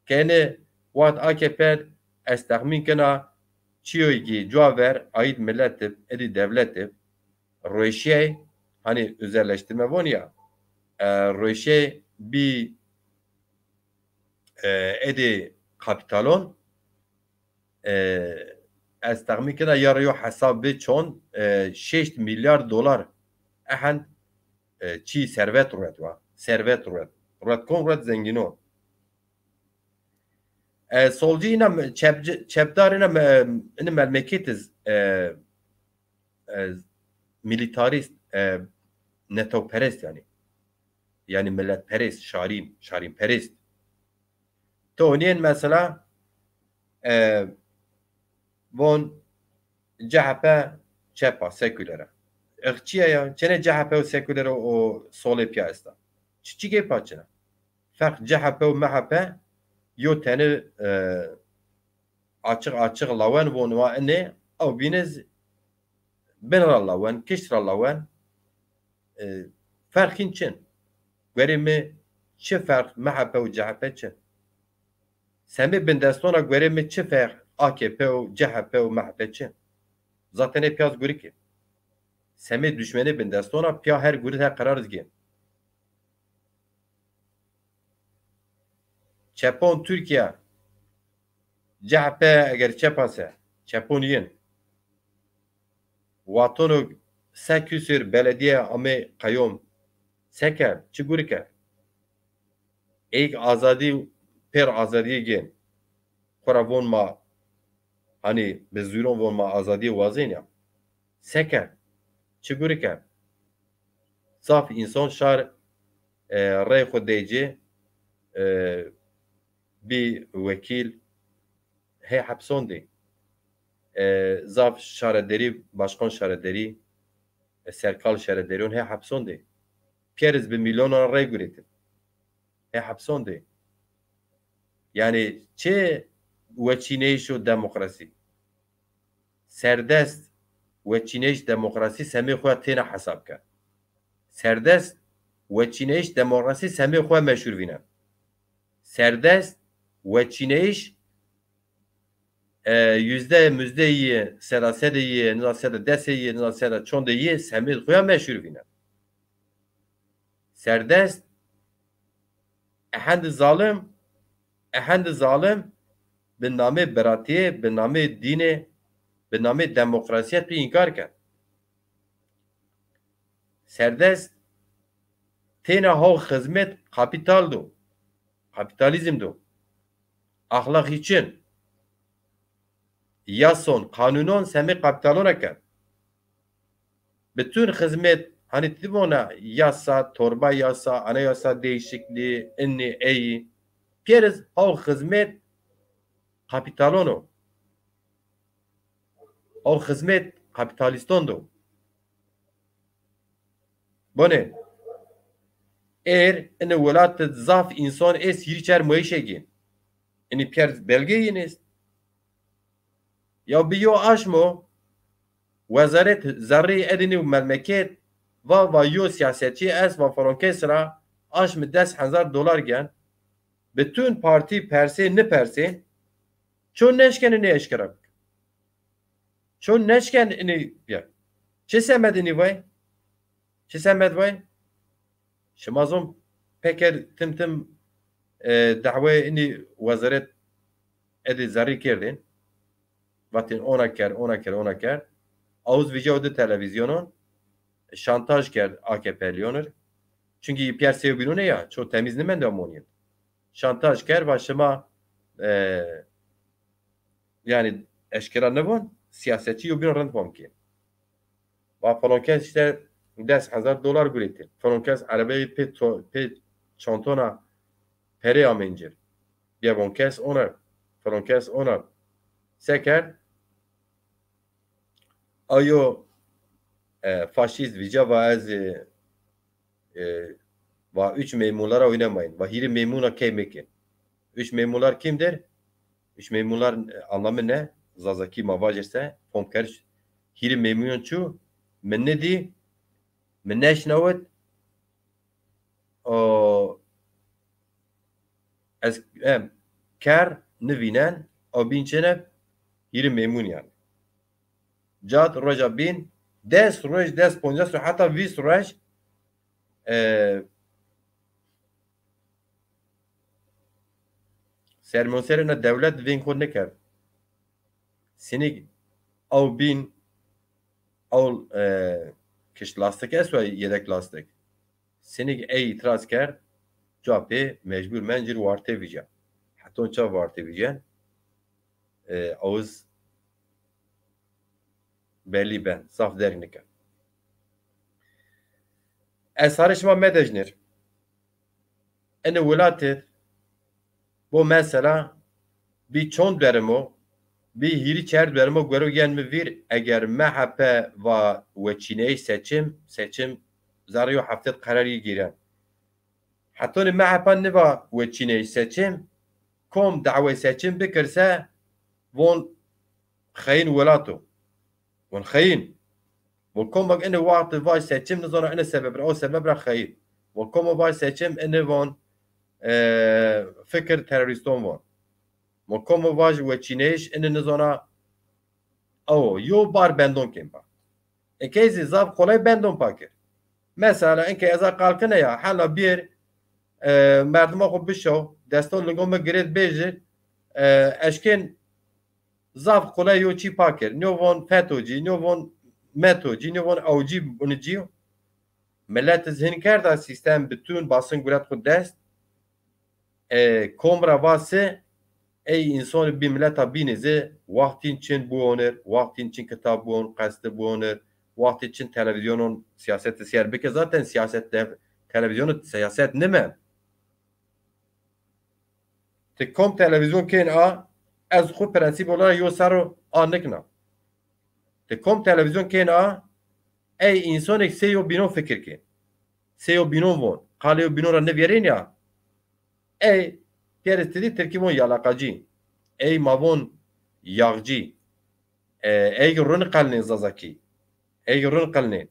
Kenê wat A K P ez texmîn kena çiyoy ki cuwa ver aîd milet ib, edî dewlet ib, reşey, hanî özelleştirme von ya, e, reşey bî, e, edî kapîtalon, e, ez texmîn kena ya ra yo hesab bi çond, e, şeşt milyar dolar ehend, e, çî servet ruet wa. Servet ruet. Ruet kon ruet zengînon. E, solcî îna me-, çepci-, çepdar îna me-, ini memleket iz, e, e, militarîst, e, netewperest yanî. Yanî milletperest, şarîn, şarînperest. To nîyên mesela, e, von C H P çep a, seküler a. Ex çi ya ya? Çene C H P û seküler û, û solê pîya esta? Çi, çi gêpa çin a? Ferq C H P û M H P yo teni, e, açıq açıq lawen von wa inê, ew bîne z-, bin ra lawen, kişt ra lawen, e, ferq hîn çin. Guerê mi çi ferq M H P û C H P çin? Semê bindestona guerê mi çi ferq A K P û C H P û M H P çin? Zaten ê piyaz gurikê. Semê duşmenê bindestona piya her gurit her qerar zgên. Çepon Türkiye, C H P eger çep a se, çepon yin. Watono se küsür belediye amê qeyom. Se kerd, çi guri kerd? Êk azadî, pêr azadîye gên. Xora von ma, hanî bi zûron von ma azadîye wazên ya. Se kerd? Çi guri kerd? Zaf însan şar, e, rey xwu dey ci, e, bî wekîl, hê hepson de. E, zaf şarederî, başkan şarederî, e, serkal şarederîyon hê hepson de. Pîyeriz bi mîlyonan rey guretin. Hê hepson de. Yanî çi weçîneyîş û demokrasî? Serdest weçîneyîş demokrasî semê xo ya têna hesab ke. Serdest weçîneyîş demokrasî semê xo ya meşhur vînen. Serdest weçîneyîş, e, yüzde müzde yi, seda sedê yi, nizan seda desê yi, nizan seda çondê yi semê xo ya meşhur vînen. Serdest, ehendi zalim, ehendi zalim bi namê biratîye, bi namê dîne, bi namê demokrasîye tu înkar ken. Serdest têna haw xizmet kapîtal do, kapîtalîzm do. Axlaq îçin. Yason, kanûnon semê kapîtalon eken. Bütün xizmet, hanî ti vona yasa, torba yasa, anayasa değişikliği, inni, eyi. Pîyeriz haw xizmet kapîtalon o. Haw xizmet kapîtalîston do. Bonê. Êr, ini welat de zaf însan êst hîrî çer mayîşe gên. Ini pîyer belge yin êst. Ya bi yo aşmo, wezaret zerrî edinî û memleket, va, va yo siyasetçî est, va falan kes ra aşmi des hezar dolar gen. Bütün partî persê nipersên, ço neşken ini eşkera bik. Ço neşken ini ya. Çi semed ini vay? Çi semed vay? Şima zon peker tim tim, e, dawê ini wezaret edî zerrî kerdên. Vatên ona kerd, ona kerd, ona kerd. Awuz vîca di televîzyonon şantaj kerd A K P'lîyonir. Çunkî pîyer sêw bînûne ya, ço temîz nimende amonîn. Şantaj kerd, va şima, e, yanî eşkera nivon, siyasetçî yo bîno rind fam kên. Va falan kes îşte des hezar dolar guretî. Falan kes erebeyî pê to-, pê çantona perê amên cir. Bîya von kes ona, falan kes ona. Se kerd? Ayo, e, faşîst vîca va ez, e, e, va üç meymunlara oynamayın. Va hîrî meymuna key mekin. Üç meymunlar kimdir? Üç meymunlar, e, anlamı ne? Zazakî ma vajirse, fom keriş. Hîrî meymunon çu? Mi nidî, mi neşnawit, o, ez, em, ker nivînen, o bîn çene, hîrî meymun yanî. Cad roja bîn, des roj, des poncas roj, heta vîst roj, e, sermonserê na dewlet vên xo nikerd. Sinîk aw bîn, aw, e, kişt lastik esto, yedek lastik. Sinîk ey îtiraz kerd, ca pê mecbur men cir warte vîca. Heton ça warte vîcen, e, awiz belî ben, zaf derg nika. Ez sarê şima medejnir. Ene welatê bo mesela bî çond berimo, bî hîrî çerd berimo gero gen mi vîr, eger M H P va weçîneyîş seçim, seçim zerrî yo hefted qerarî gîren. Hetonî M H P niva weçîneyîş seçim, kom dawey seçim bikirse von xeyîn welat o. Von xeyîn. Von komak ene wextî vaj seçim nizana ene sebeb ra, o sebeb ra xeyîn. Von komo vaj seçim ene von, e, fikir terorîston von. Von komo vaj weçîneyîş ene nizana, ew yo bar bendon kên pa. Eke zî zaf kolay bendon pa kir. Mesela enke eza qal kine ya, hela bîr, e, merdima xo bişo, deston lingon mi girêt bêjir, e, eşkên zaf kolay yo çî pa kir. Nîyo von feto cî, nîyo von meto cî, nîyo von ew cî, ini cî yo. Milet iz hin kerda sîstem bitûn basin guret xwu dest. E, kom ra va se, ey însanî bî mileta bînî zî wextîn çin biwonir, wextîn çin kitab biwon, qeste biwonir, wextî çin televîzyonon sîyasetî sîyer bike. Zaten sîyaset de, televîzyonu sîyaset nime. Ti kom televîzyon kên a, ez xwu prensîp olarak yo ser o a nikna. Ti kom televîzyon kên a, ey însonik sey yo bînon fikir kên. Sey yo bînon von. Qalê yo bînon ra nivîyerên ya. Ey, pîyerê ti dî tirkî von yalaqacî. Ey ma von yağcı. E, ey run qelnên zazakî. Ey run qelnên.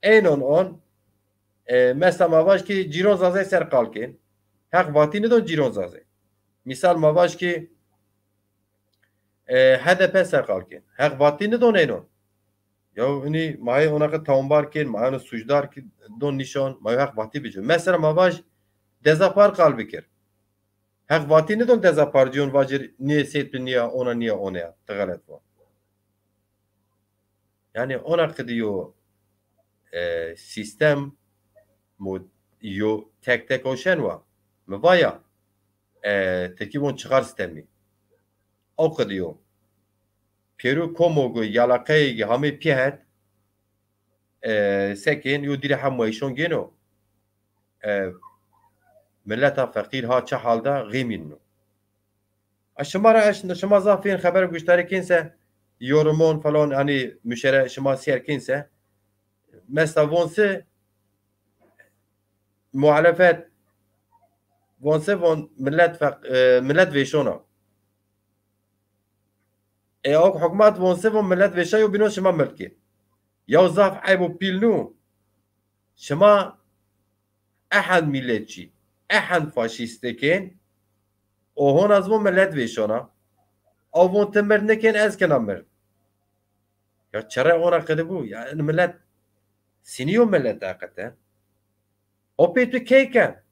Eynon on, e, mesela ma vaj ki cîron zazay ser qal kên. Heq vatî nidon cîron zazay. Misal ma vaj ki, e, H D P ser qal kên. Heq vatî nidon eynon. Ya ini ma yê ona ki tawanbar kên, ma yê ona sucdar ki don nîşan, ma yê heq vatî bico. Mesela ma vaj dezapar qal bikir. Heq vatî nidon dezaparcîyon vacir nîyê sêt bi nîya ona nîya oneya. Ti xelet va. Yanî ona qidî yo, e, sîstem mu yo tek tek oşen wa. Mi va ya, e, tirkî von çixar sîstemî. O qidî yo. Pêru komo go yalaqeyê gi hamê pî het, e, sekên yo dîrê hem weyşon gêno. E, mileta feqîr ha çi hal de xêmîn no. A şima ra eş, şima zaf fên xeber guştarî kên se, yorumon falan, hanî muşere şima sîyer kên se, mesela von se, muhalefet, von se von millet feq-, e, millet vêşona. E, ok hukmat von se von millet vêşa yo bînon şima mirdkê. Yaw zaf eyb û pîl nû. Şima ehend milletçî, ehend faşîstekên, o hona ez von millet vêşona. Ew von ti mird nikên ez kena mird. Ya çere ona qede bû. Ya in millet sinî yo millet eqete. O pê tu keyken.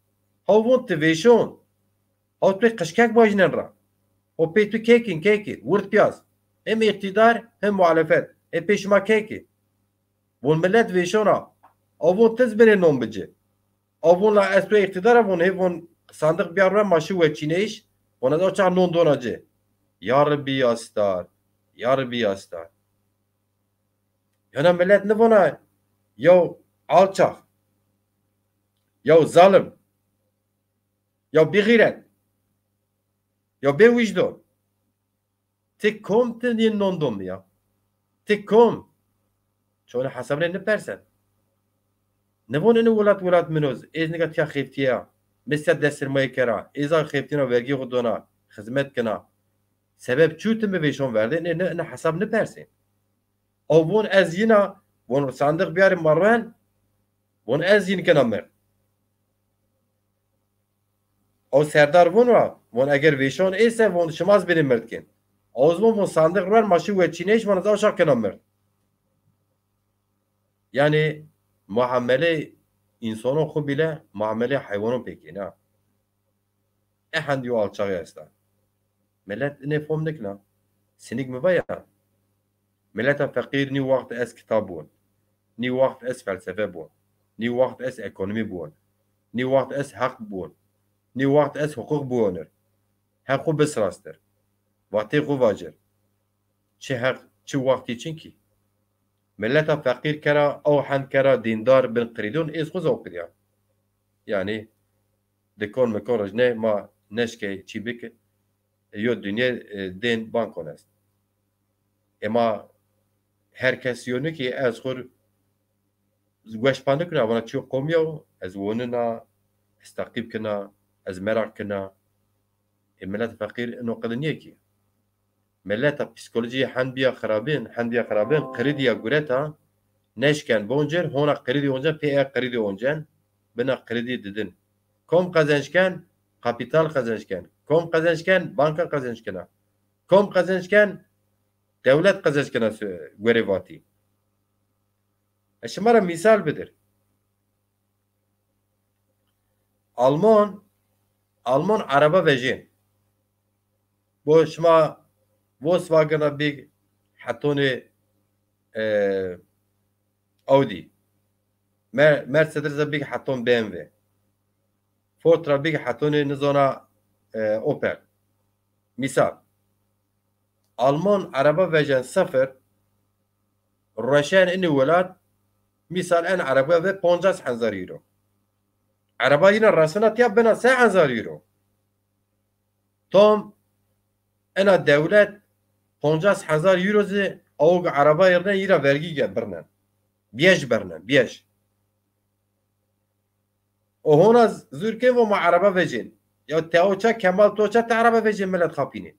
Haw von ti vêşon. Haw tu qişkek bajnen ra. O pê tu keykin keyki. Wurt piyaz. Hem îqtîdar hem muhalefet. E pê şima keyki. Von millet vêşona. Ew von tiz binê non bici. Ew von la ez tu îqtîdar a von hê von sandiq biyar ra ma şi weçîneyîş. Von ez o çax non dona ci. Ya Rebî ya star. Ya Rebî ya star. Yana millet nivona yew alçax, yew zalim, yew bêxîret, yew bêwîcdon. Ti kom ti yên non don mi ya? Ti kom? Çona hesabine nipersen. Nivon ini welat welat min o, ez nika tiya xeftîya, mi se dest sermayê kera, êza xeftîna vergî xwu dona, xizmet kena. Sebeb çû ti mi vêşon verdê, ne, ne, ne hesab nipersê. Ew von ez yina, von sandiq biyarê ma ren, von ez yin kena mird. Ew serdar von ra, von eger vêşon êse, von şima ez binê mird kên. Ew von, von sandiq ren, ma şi weçîneyîş, von ez aşağı kena mird. Yanî muamelê însanon xwu bîle muamelê heywanon pê kên a. Ehend yo alçaxî esta. Milet inê fom nikna. Sinik mi va ya. Mileta feqîr nî waxt ez kitab biwon. Nî waxt ez felsefe biwon. Nî waxt ez ekonomî biwon. Nî waxt ez heq biwon. Nî waxt ez huquq biwonir. Heq xwu bisirastir. Vatê xwu vacir. Çi heq, çi wextî çin kî. Mileta feqîr kera, ew hend kera dîndar bin qirîdon êz xwu zewq kiriya. Yanî dikon mikon rojne ma neşkey çî bik, yo dinyê, e, dên bankon est. Ema her kes yo niki ez xur weş pa nikuna, vana çiyo qomî yo, ez wonina, ez teqîb kina, ez meraq kina. E, milet feqîr ino qede nîye kî. Mileta psîkolojî hend bîya xirabin, hend bîya xirabin, qirîdîya gureta, neşken boncir, hona qirîdî oncen, pê e qirîdî oncen, bina qirîdî didin. Kom qezenc ken? Kapîtal qezenc ken. Kom qezenc ken? Banka qezenc kena. Kom qezenc ken? Dewlet qezenc kena, se-, werê vatî. Ez şima ra mîsal bidir. Alman, Alman ereba vejên. Bo şima Volkswagen ra bîg hetonê, e, Audi. Mer-, Mercedes ra bîg heton B M W. Ford ra bîg hetonê nizona, e, Opel. Mîsal. Alman ereba vejên sifir, rueşen inî welat, mîsal en ereba ve poncas hezar euro. Ereba yine resina tiya bina se hezar euro. Tom ena dewlet poncas hezar euro zî awg ereba yirne yira vergî ge birnen. Biyej birnen, biyej. O hona zûr kên vo ma ereba vecên. Ya te o ça Kemal to ça te ereba vecên milet xapînê.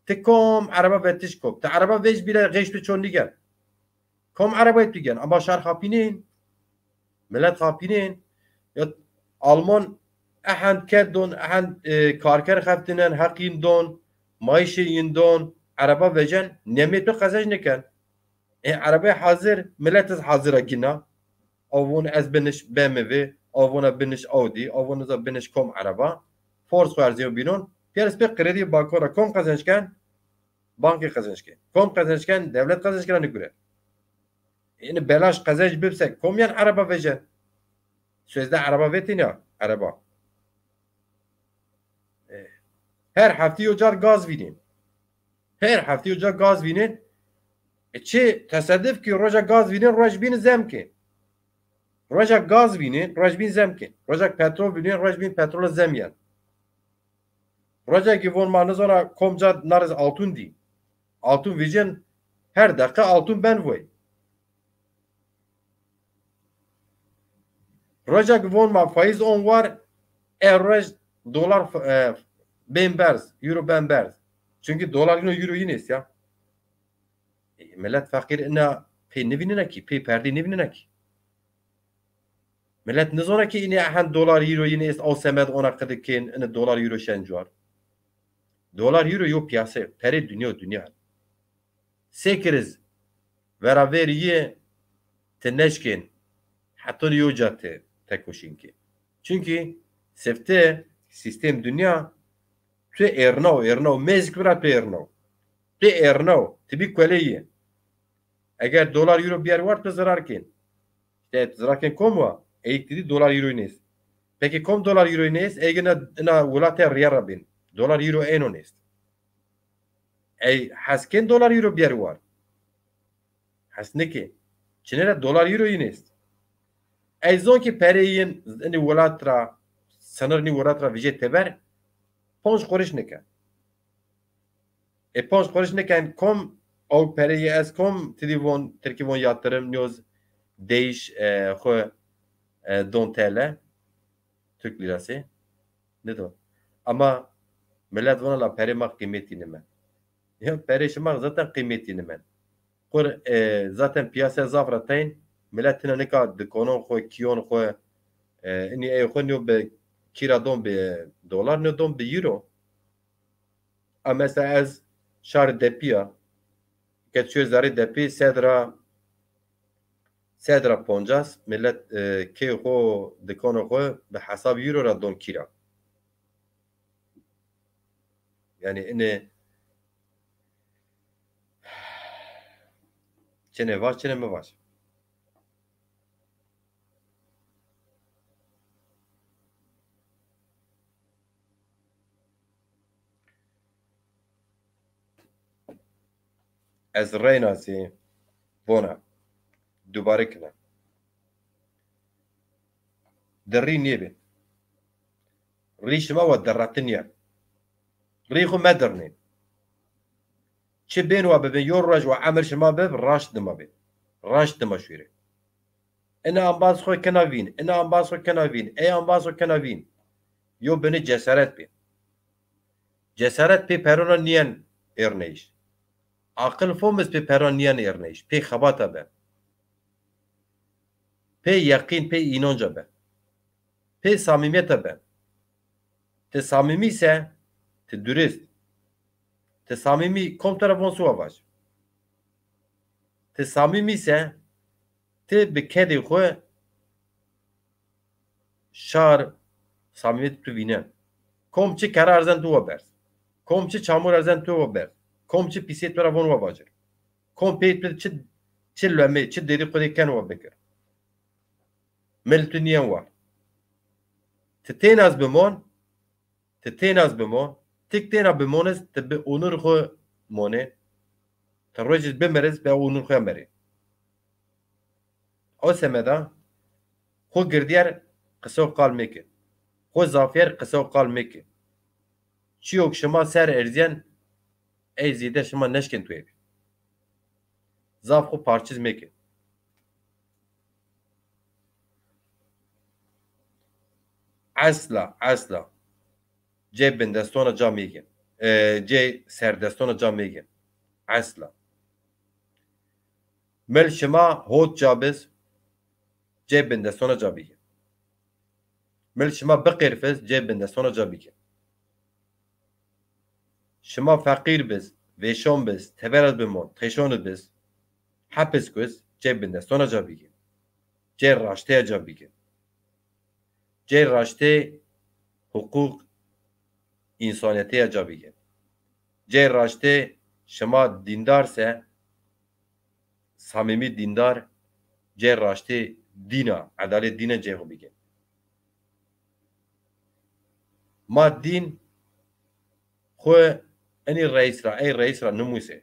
Ti kom ereba vetiş kom. Ti ereba vec bîle xeş tu çon nîgen. Kom erebayê tu gen. Ama şar xapînên. Milet xapînên. Ya Alman ehend ked don, ehend, e, karker xeftinen, heq yin don, mayîşê yin don, ereba vecen, nemê tu qezenc niken. E, erebay hazir, milet iz hazir a gina. Aw von ez biniş B M W, aw vona biniş Audi, aw vona za biniş kom ereba. Fors xu erzîyo bînon. Pîyer iz pê kredî banko ra kom qezenc ken? Bankê qezenc ken. Kom qezenc ken? Dewlet qezenc kena nigure. Yanî belaş qezenc bibse kom yan ereba vejen? Sözde ereba vetîn ya, ereba. E, her heftî yo car gaz vînên. Her heftî yo car gaz vînên. E, çi tesaduf ki roja gaz vînên, roj bîn zem ki. Roja gaz vînên, roj bîn zem ki. Roja petrol vînên, roj bîn petrol zem yen. Roja ki von ma nizona kom ca nariz altun dî. Altun vîcen, her deqe altun ben voy. Roja ki von ma faiz on war, e roj dolar, e, bên berz, euro bên berz. Çünkü dolar yine euro yine ya. E, millet fakir ina pê nivînine ki, pê perdî nivînine ki. Millet nizona ki ine hen dolar euro yine est, aw semed ona qidi kên, ine dolar euro şen cuar. Dolar euro yo piyase, perê dünya, dünya. Sê kiriz vera verî yê ti neşkên heton yo ca ti tekoşîn kê. Çünkü sifte sîstem dinya tu êrnaw, êrnaw, mêzik vira tu êrnaw. Tu êrnaw, ti bî kuelê yê. Eger dolar euro biyar war tu zirar kên. İşte zirar kên kom wa? Eyk didî dolar euro nês. Peki kom dolar euro nês? Eyk ina, ina wilate riya ra bên. Dolar euro êno nês. Ey hes kên dolar euro biyerî war. Hes nêkê. Çinê ra dolar euro yîn est. Ey zon ki perê yin inî welat ra, sınır inî welat ra vijê teber, ponc quriş nêken. E ponc quriş nêken kom, ew pereyê ez kom, tidî von, tirkî von yatırım, nîyoz değiş, e, xwu, e, don T L. Türk lirası. Ne de. Ama millet vana la perê ma qîmetî nimen. Ya perê şima zaten qîmetî nimen. Qur, e, zaten piyasaya zaf ra teyn, millet hina nika dikonon xwu, kiyon xwu, e, inî ey xwu nîyo bi kira don bi dolar, nîyo don bi euro. A mesela ez şarê depî ya, ke çiyo zerrê depî sed ra, sed ra poncas, millet, e, key xwu, dikano xwu bi hesab euro ra don kira. Yani inê çinê vaj, çinê mi vaj. Ez reyna zî vona, dubare kena. Di rî nêbê. Rî şima wa derretin ya. Rî xwu medirnên. Çi bên wa bibin, yo roj wa emir şima bib, raşt dima bê. Raşt dima şûrê. Ina embaz xwu kena vîn, ina embaz xwu kena vîn, ey embaz xwu kena vîn. Yo bini cesaret bê. Cesaret pê perona niyen êrneyîş. Aqil fom iz pê perona niyen êrneyîş. Pê xebata be. Pê yeqîn, pê înonca be. Pê samîmîyeta be. Ti samîmî se, ti durist. Ti samîmî kom to ra von siwa vaj. Ti samîmî se, ti bi kedê xwu şar samîmîyet tu vînen. Kom çi kera erzen tu wa berz. Kom çi çamur erzen tu wa berz. Kom çi pîsê tu ra von wa vajir. Kom pê tu çi, çi lemê, çi dedî xwu dê ken wa bikir. Mil tu niyen war. Ti tênaz bimon, ti tênaz bimon, tik têna bimon iz ti bi onur xwu monê, ti roj iz bimir iz bi onur xwu ya merê. O semeda xwu girdîyer qise û qal meke. Xwu zafîyer qise û qal meke. Çîyo ke şima ser erzîyen ey zêde şima neşkên tuye bî. Zaf xwu parçiz meke. Esla, esla. Cê bindestona ca meke. E, cê serdestona ca meke. Esla. Mil şima hot ca biz, cê bindestona ca bike. Mil şima biqêrfiz, cê bindestona ca bike. Şima feqîr biz, vêşon biz, teber iz bimon, têşon iz biz, hepis kuz, cê bindestona ca bike. Cê raşteya ca bike. Cê raştê huquq însanîyeteya ca bike. Cê raştê şima dîndar se, samîmî dîndar, cê raştê dîna, edalet dîne cê xwu bike. Ma dîn xwu enî reîs ra, ey reîs ra nimusê.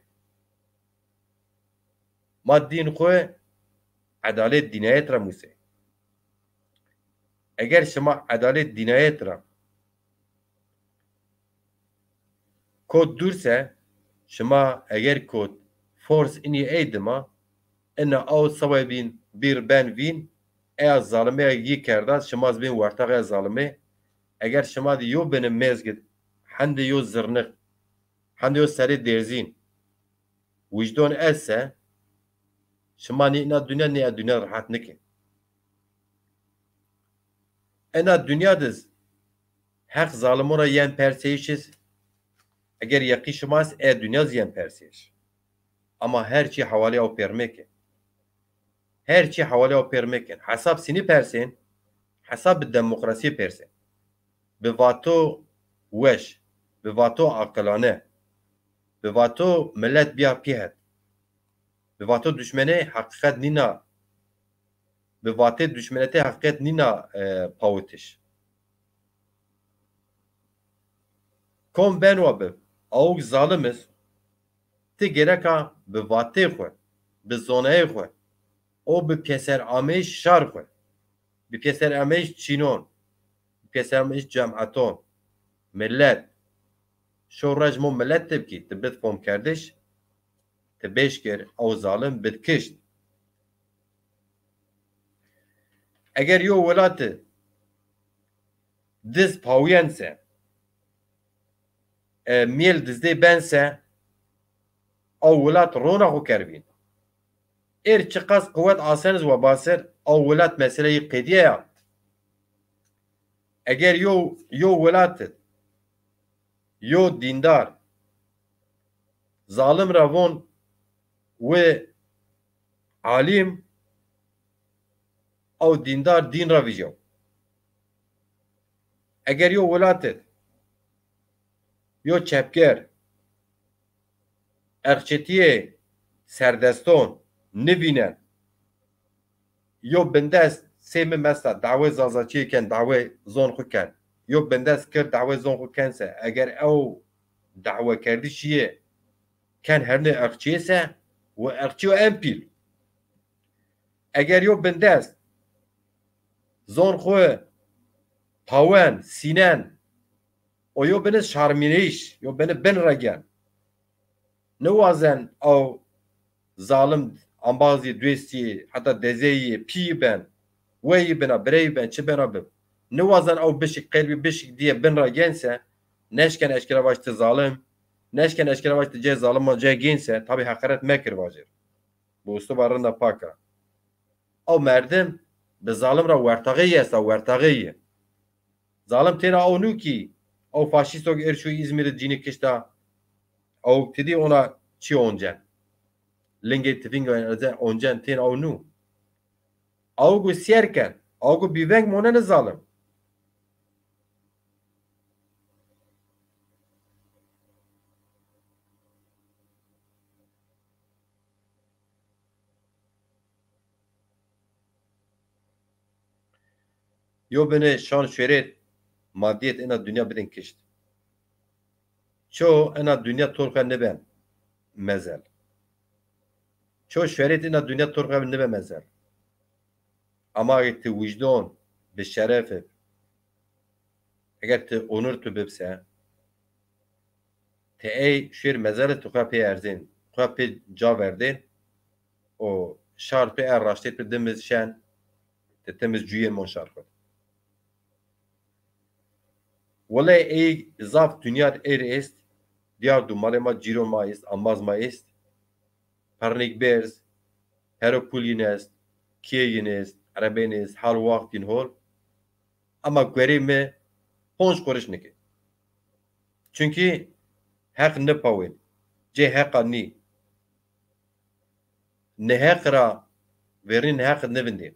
Ma dîn xwu edalet dînayet ra musê. Eger şima edalet dînayet ra kot dûr se, şima eger kot fors inî ey dima, ina aw sewebîn bîr ben vîn, eya zalimê yî kerda, şima zî bên wertax eya zalimê. Eger şima de yo bini mezgit, hendê yo zirnix, hendê yo serê derzîn, wijdon ese, şima nê ina dunya, nê e dunya rehet nikê. Ena dunya diz Heq zalimon ra yen perseyişiz. Eger yeqî şima est, e dunya zî yen perseyîş. Ama her çî hewalê aw pêr meke. Her çî hewalê aw pêr meken. Hesab sînî persên, hesab bi demokrasî persên. Bi vato weş, bi vato aqilane, bi vato milet bîya pî het. Bi vato duşmenê heqîqet nîna, bi vatê duşmenetê heqîqet nîna, e, pawitiş. Kom benwa bi, awk zalim iz, ti gereka bi vatê xwu, bi zonayê xwu û bi pîyeserameyîş şar xwu, bi pîyeserameyîş çînon, bi pîyeserameyîş cemeton, milet, şo rejmo milet ti bikî, ti bid fomkerdiş, ti bêş kir, ew zalim bid kişt. Eger yo welati diz pawîyen se, e, mîyel dizdê ben se, ew welat rona xwu kervîn. Êr çiqas quwet aseniz weba ser, ew welat meseleyî qedîye ya. Eger yo, yo welat id yo dîndar zalim ra von wi alîm, ew dîndar dîn ra vîjyaw. Eger yo welat id yo çepger, irqçîtîyê serdeston nivînen, yo bindest sê mi mesela dawê zazaçîyê ken, dawê zon xwu ken. Yo bindest kir dawê zon xwu ken se, eger ew dawekerdişî yê ken hernê irqçîyê se, wi irqçî yo en pîl. Eger yo bindest zon xwu pawen, sînen û yo bini şarmîneyîş, yo bini bin ra gen. Niwazen ew zalim embazî, dwêstî, heta dezeyî, pîyî ben, weyî bina, bireyî ben, çi bena bib. Niwazen ew bişik qelbî, bişik dîye bin ra gen se, neşken eşkera vaj ti zalim, neşken eşkera vaj ti cê zaliman cê gên se, tabî heqaret mekir vajir. Bi usluba rinda pak ra. Ew merdim bi zalim ra wertaxê yî esta, wertaxê yî. Zalim têna ew nû kî, ew faşîsto ke êr şû Îzmîrî cinî kişta, ew ti dî ona çi oncen. Lingê tifînga oncen, têna ew nû. Ew gu sîyer ken, ew gu bîveng monenê zalim. Yo bine şan şohret, madîyet ena dinya bidin kişt. Ço ena dinya torxe niben mezel. Ço şohret ena dinya torxe nibe mezel. Ama eger ti wijdon bi şeref ib, eger ti onur tu bib se, ti ey şêr mezelê tu xo pê erzên, xo pê ca verdên û şar pê er raştê tu dimiz şen, ti timiz cuyên mon şar xo. Wele ey zaf dinya êr est, diyar du malê ma, cîro ma est, ambaz ma est. Pernik berz, pero pul yin est, kiyê yin est, erebên est, hal waxt yin hol. Ama guerê mi ponc quriş nike. Çunkî heq nipawên, cê heqa nî. Niheq ra verîn heq nivindê.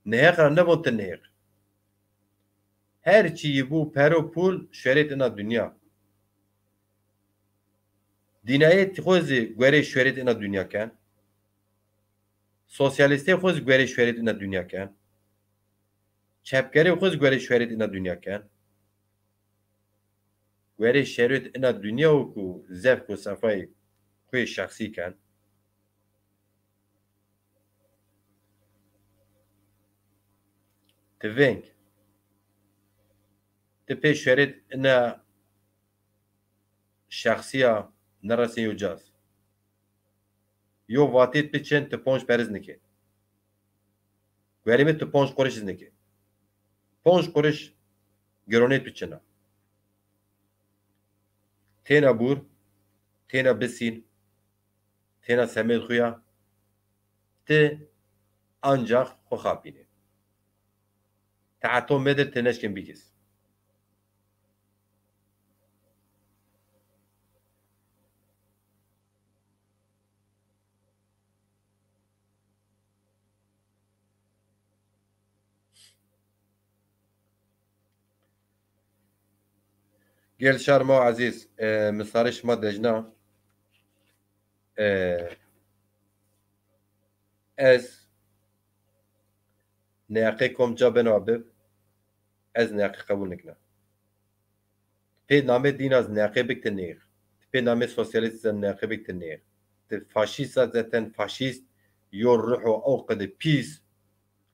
Niheq ra nivon ti niheq. Her çî yi bu pero pul şohret ina dinya. Dînayê xo zî guerê şohret ina dinya ken. Sosyalîstê xo zî guerê şohret ina dinya ken. Çepgerê xo zî guerê şohret ina dinya ken. Guerê şohret ina dinya o ku zevk û sefayê xo yê şexsî ken. Ti veng. Ti pê şohret ina şexsîya niresên yo caz. Yo vatêt biçin ti ponc periz nikê. Guerê mi ti ponc quriş zî nêkê. Ponc quriş gironê tu çin a. Têna bûr, têna bisîn, têna semêd xo ya, ti ancax xo xapînê. Teheto medir ti neşkên bigês. Gel şar ma ezîz, e, mi sarê şima dejna. E, ez neqê kom ca beno bib, ez neqê qebul nikna. Pê namê dîn a zî neqê bik ti nêx. Ti pê namê sosyalîst zî neqê bik ti nêx. Ti faşîst a zaten faşîst, yo ruho o qede pîs,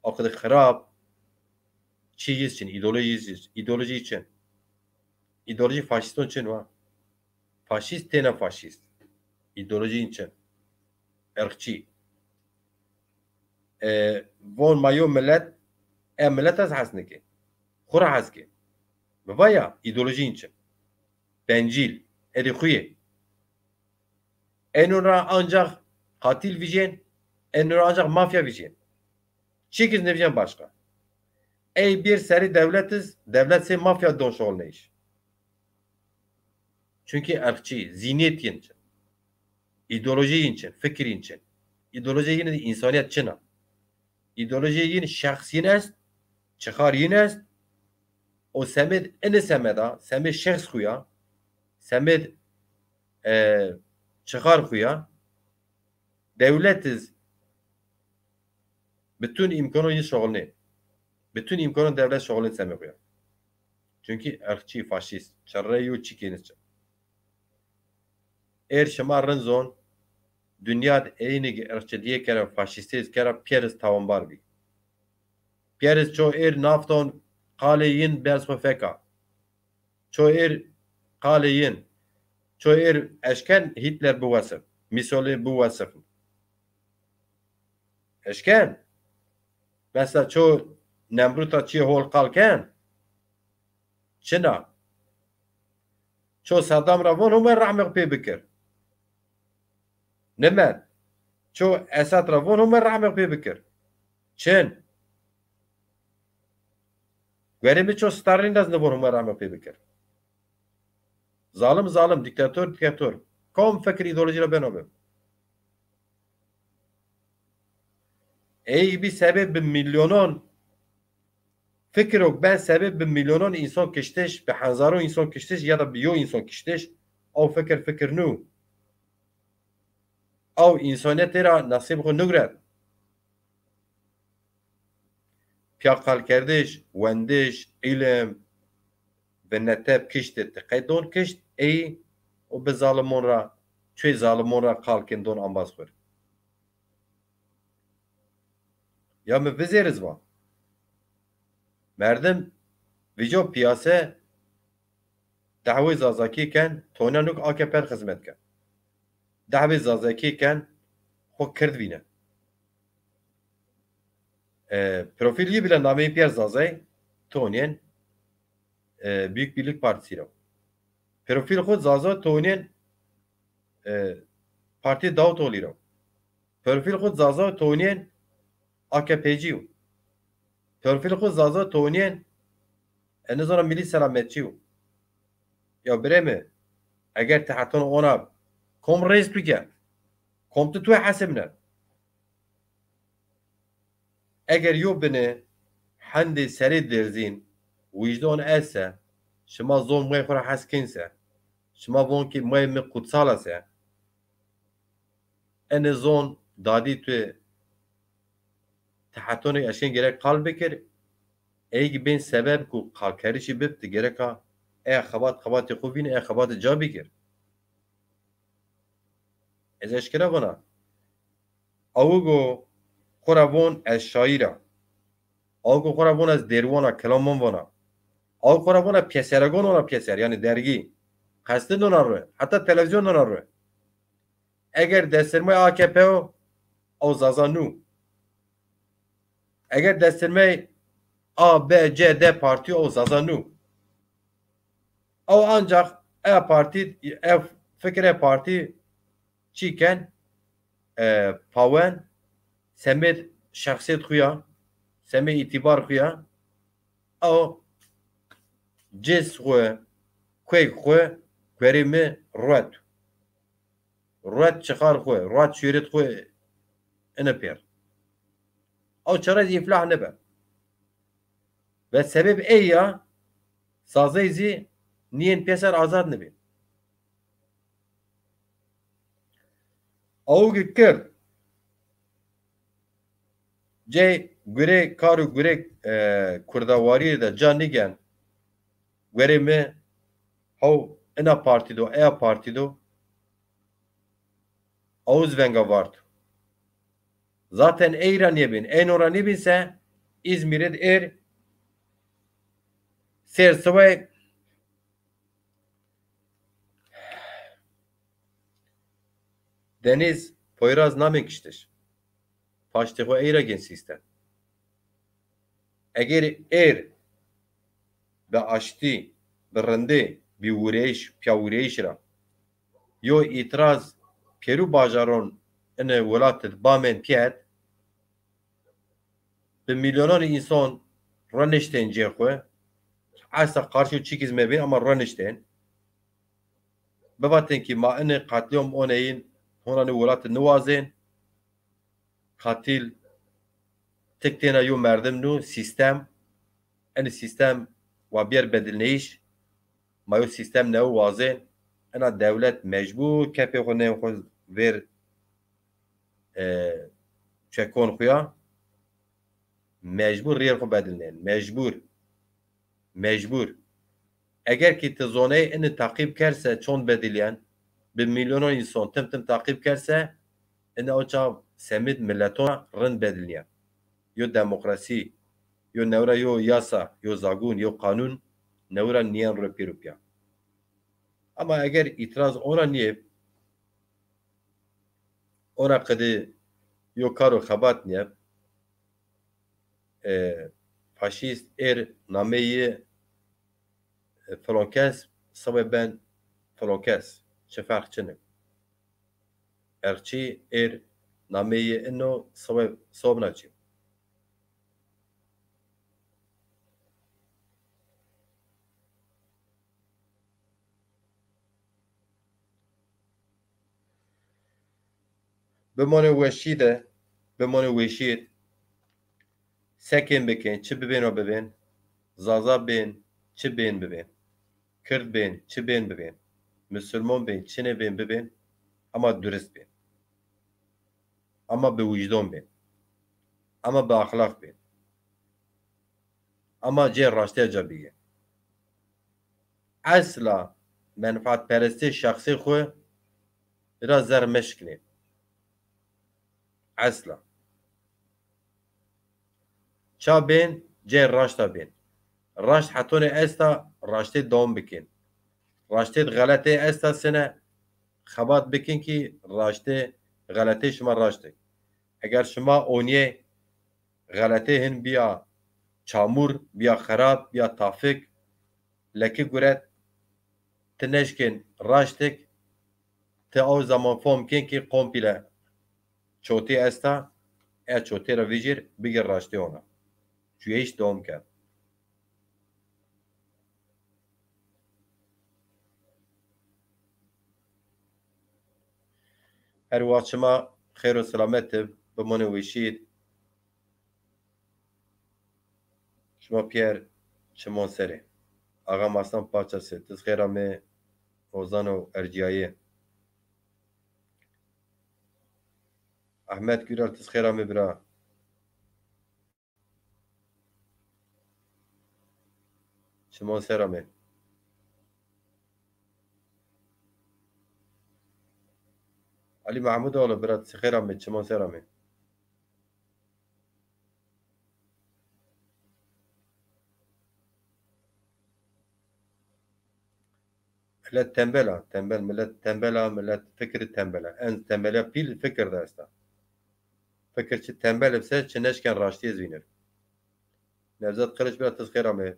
o qede xirab. Çi yiz çin, îdeolojî yiz çin, îdeolojî çin. Îdeolojî faşîston çin wa. Faşîst têna faşîst. Îdeolojî çin. Irqçî. E, von ma yo milet, e milet ez hes nike. Xwu ra hes ke. Mi va ya, îdeolojî înçin. Bencîl, edê xwu yê. Eno ra ancax qatil vijên, eno ra ancax mafya vijên. Çîk iz nêvijên başqa. Ey bir serê dewlet iz, dewlet sey mafya don şoxulneyîş. Çunkî irqçî, zînîyet yin çin. Îdeolojî yin çin, fikir yin çin. Îdeolojî yin de însanîyet çin a. Îdeolojî yin şexs yin est, çixar yin est. O semêd ini semeda, semêd şexs xwu ya, semêd, e, çixar xwu ya, dewlet iz bütün îmkanon yin şoxulnê. Bütün îmkanon dewlet şoxulnê semê xwu ya. Çunkî irqçî, faşîst, çirrey yo çîkêniz çi. Êr şima rind zon, dinya d eynî ki irqçîtîye kera, faşîstîye kera, pîyer iz tawanbar bî. Pîyer iz ço êr nafton qalê yin berz xwu fek a. Ço êr qalê yin, ço êr eşken Hitler biwesif, Mussolini biwesif. Eşken. Mesela ço Nemrûta çîyê hol qal ken. Çin a. Ço Sedam ra von Homay rehmê xwu pê bikir. Nimet. Ço Esad ra von Homay rehmê xwu pê bikir. Çin. Guerê mi ço Stalin ra zî nivon Homay rehmê xwu pê bikir. Zalim zalim, dîktator dîktator. Kom fikir îdeolojî ra beno bi. Ey bî sebeb bi milyonon fikir o ben sebeb bi milyonon însan kiştiş, bi hezaron însan kiştiş ya da bi yo însan kiştiş, o fikir fikir nû. Ew însanîyetê ra nesîb xwu nigret. Pîya qalkerdiş, wendiş, îlim, vineteb kişti, ti qey don kişt, ey û bi zalimon ra, çuy zalimon ra qal kin don ambaz xwu rê. Ya mi vizêriz va. Merdim vîco pîyase dehwê Zazakî ken, tonya nuk A K P xizmet ken. Dehwê Zazakî ken, xwu Kird vînen. E, profîl yi bile nameyê pîyer Zazay, tonyen, e, Büyük Birlik Partisi ra. Profîl xwu Zaza tonyen, e, Partî Davutoğlu ra. Profîl xwu Zaza tonyen A K P'cî yo. Profîl xwu Zaza tonyen, e, nizana Milî Selametçî yo. Ya birê mi, eger ti heton ona kom rêz tu ke, kom tu tu hesibne. Eger yo bine hendê serê derzîn, wijdon ese, şima zon may xwu ra hes kên se, şima von ki may mi kutsal a se, ene zon dadî tu ti hetonê eşkên gerek qal bikir, ey ki bên sebeb ku qalkerişî bib ti gereka e xebat xebatê xwu vîn, e xebatê ca bikir. Ez eşkera vana. Awigo xwu ra von ez şaîr a. Awigo xwu ra von ez dêrwan a, kilamon vana. Awigo xwu ra vona pîyeseregon vona pîyeser, yanî dergî. Qestin dona ro, heta televîzyon dona ro. Eger destirmay A K P o, ew Zaza nû. Eger destirmey A, B, C, D partî o Zaza nû. Ew ancax e partî, e fikirê partî çî ken, e, pawen, semêd şexsiyet xu ya, semê îtîbar xu ya, ew cês xu, kuek xu, guerê mi ruet. Ruet çixar xu, ruet şûret xu ine pêr. Ew çerez îflah nebe. Ve sebeb ey ya, Zazey zî nîyên pêser azad nibî. Awgi kird. Cey gurê kar û gurê, e, kurdawarî de ca nîgen. Gurê mi hew ina partî do, eya partî do. Awuz venga vart. Zaten ey ra nêbîn. Ey no ra nêbîn se, Îzmîrê de êr sêr siwey Deniz Poyraz namên kiştiş. Paştê xo ey ra gên sîstem. Eger êr bi aştî, bi rindê, bi wureyîş, piya wureyîş ra yo îtiraz pêrû bajaron ine welat id bamên piyet, bi milyonan însan roniştên cê xo. Esa qarşî çîkiz mebîn ama roniştên. Bivatên ki ma inê qatlîom oneyîn, hona nê welat id niwazên. Qatil tik têna yo merdim nû, sîstem. Enê sîstem wa bîyer bedilneyîş. Ma yo sîstem newe wazên. Ena dewlet mecbur kepê xo neyên xo vêr, e, çekon xo ya. Mecbur rîyer xo bedilnên. Mecbur. Mecbur. Eger ki ti zoney ini taqîb kerse çond bedilyen, bi milyonon însan tim tim taqîb kerse, ini o çax semid mileton rind bedilnyen. Yo demokrasî, yo newra yo yasa, yo zagun, yo qanun, newra nîyen ro pêro piya. Ama eger îtiraz ona nîyê, ona qidi yo karo xebat nîyeb, e, faşîst êr nameyî, e, filan kes, sibê ben filan kes. Çi ferq çin ib? Erçî êr nameyî ino sibê sobna çi? Bimonê weşî de, bimonê weşî. Sekên bikên, çi bibên o bibên, Zaza bên, çi bên bibên, Kird bên, çi bên bibên, Musulman bên, çi nêbên bibên, ama durist bên. Ama bi wijdan bên. Ama bi axlaq bên. Ama cê raştê ca bigê. Esla menfaatperestê şexsê xwu ra zer meşkinê. Esla. Ça bên, cê raşta bên. Raşt hetonê esta, raştê dewam bikin. Raştê xeletê esta sine, xebat bikin ki raştê, xeletê şima raşt ik. Eger şima oniyê xeletê hin biya çamur, biya xerab, biya tafik, leki guret, ti neşkên raştik, ti aw zaman fom kên ki komple çotî esta, e çotê ra vijîr, bigir raştê ona. Cuyeyîş dewam kerd. Her wext şima xeyr û selamet ib, bimonê weşî. Şima pîyer çimon serê. Axa Maslan Paçasî, ti zî xeyr amê, Ozano Erciyayî. Ahmet Gürel, ti zî xeyr amê bira. Çimon ser amê. Ali Mahmudoğlu, bira, ti xêr amê, çimon ser amê. Milet tembel a, tembel, milet tembel a, milet fikirî tembel a. En tembeliya pîl fikir de esta. Fikir çi tembel bise, çi neşken raştîye zî vînir. Nevzat Kılıç bira, ti zî xêr amê.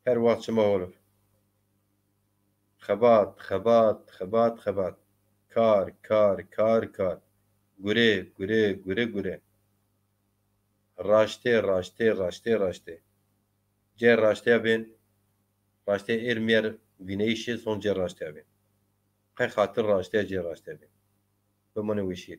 Her wext şima hol. Xebat, xebat, xebat, xebat. Kar, kar, kar, kar. Gure, gure, gure, gure. Raştê, raştê, raştê, raştê. Cê raştê ya bên. Raştê êr mêr vîneyîşê, son cê raştê ya bên. Qey xatir raştê ya, cê raştê ya bên. Bimonê weşîye.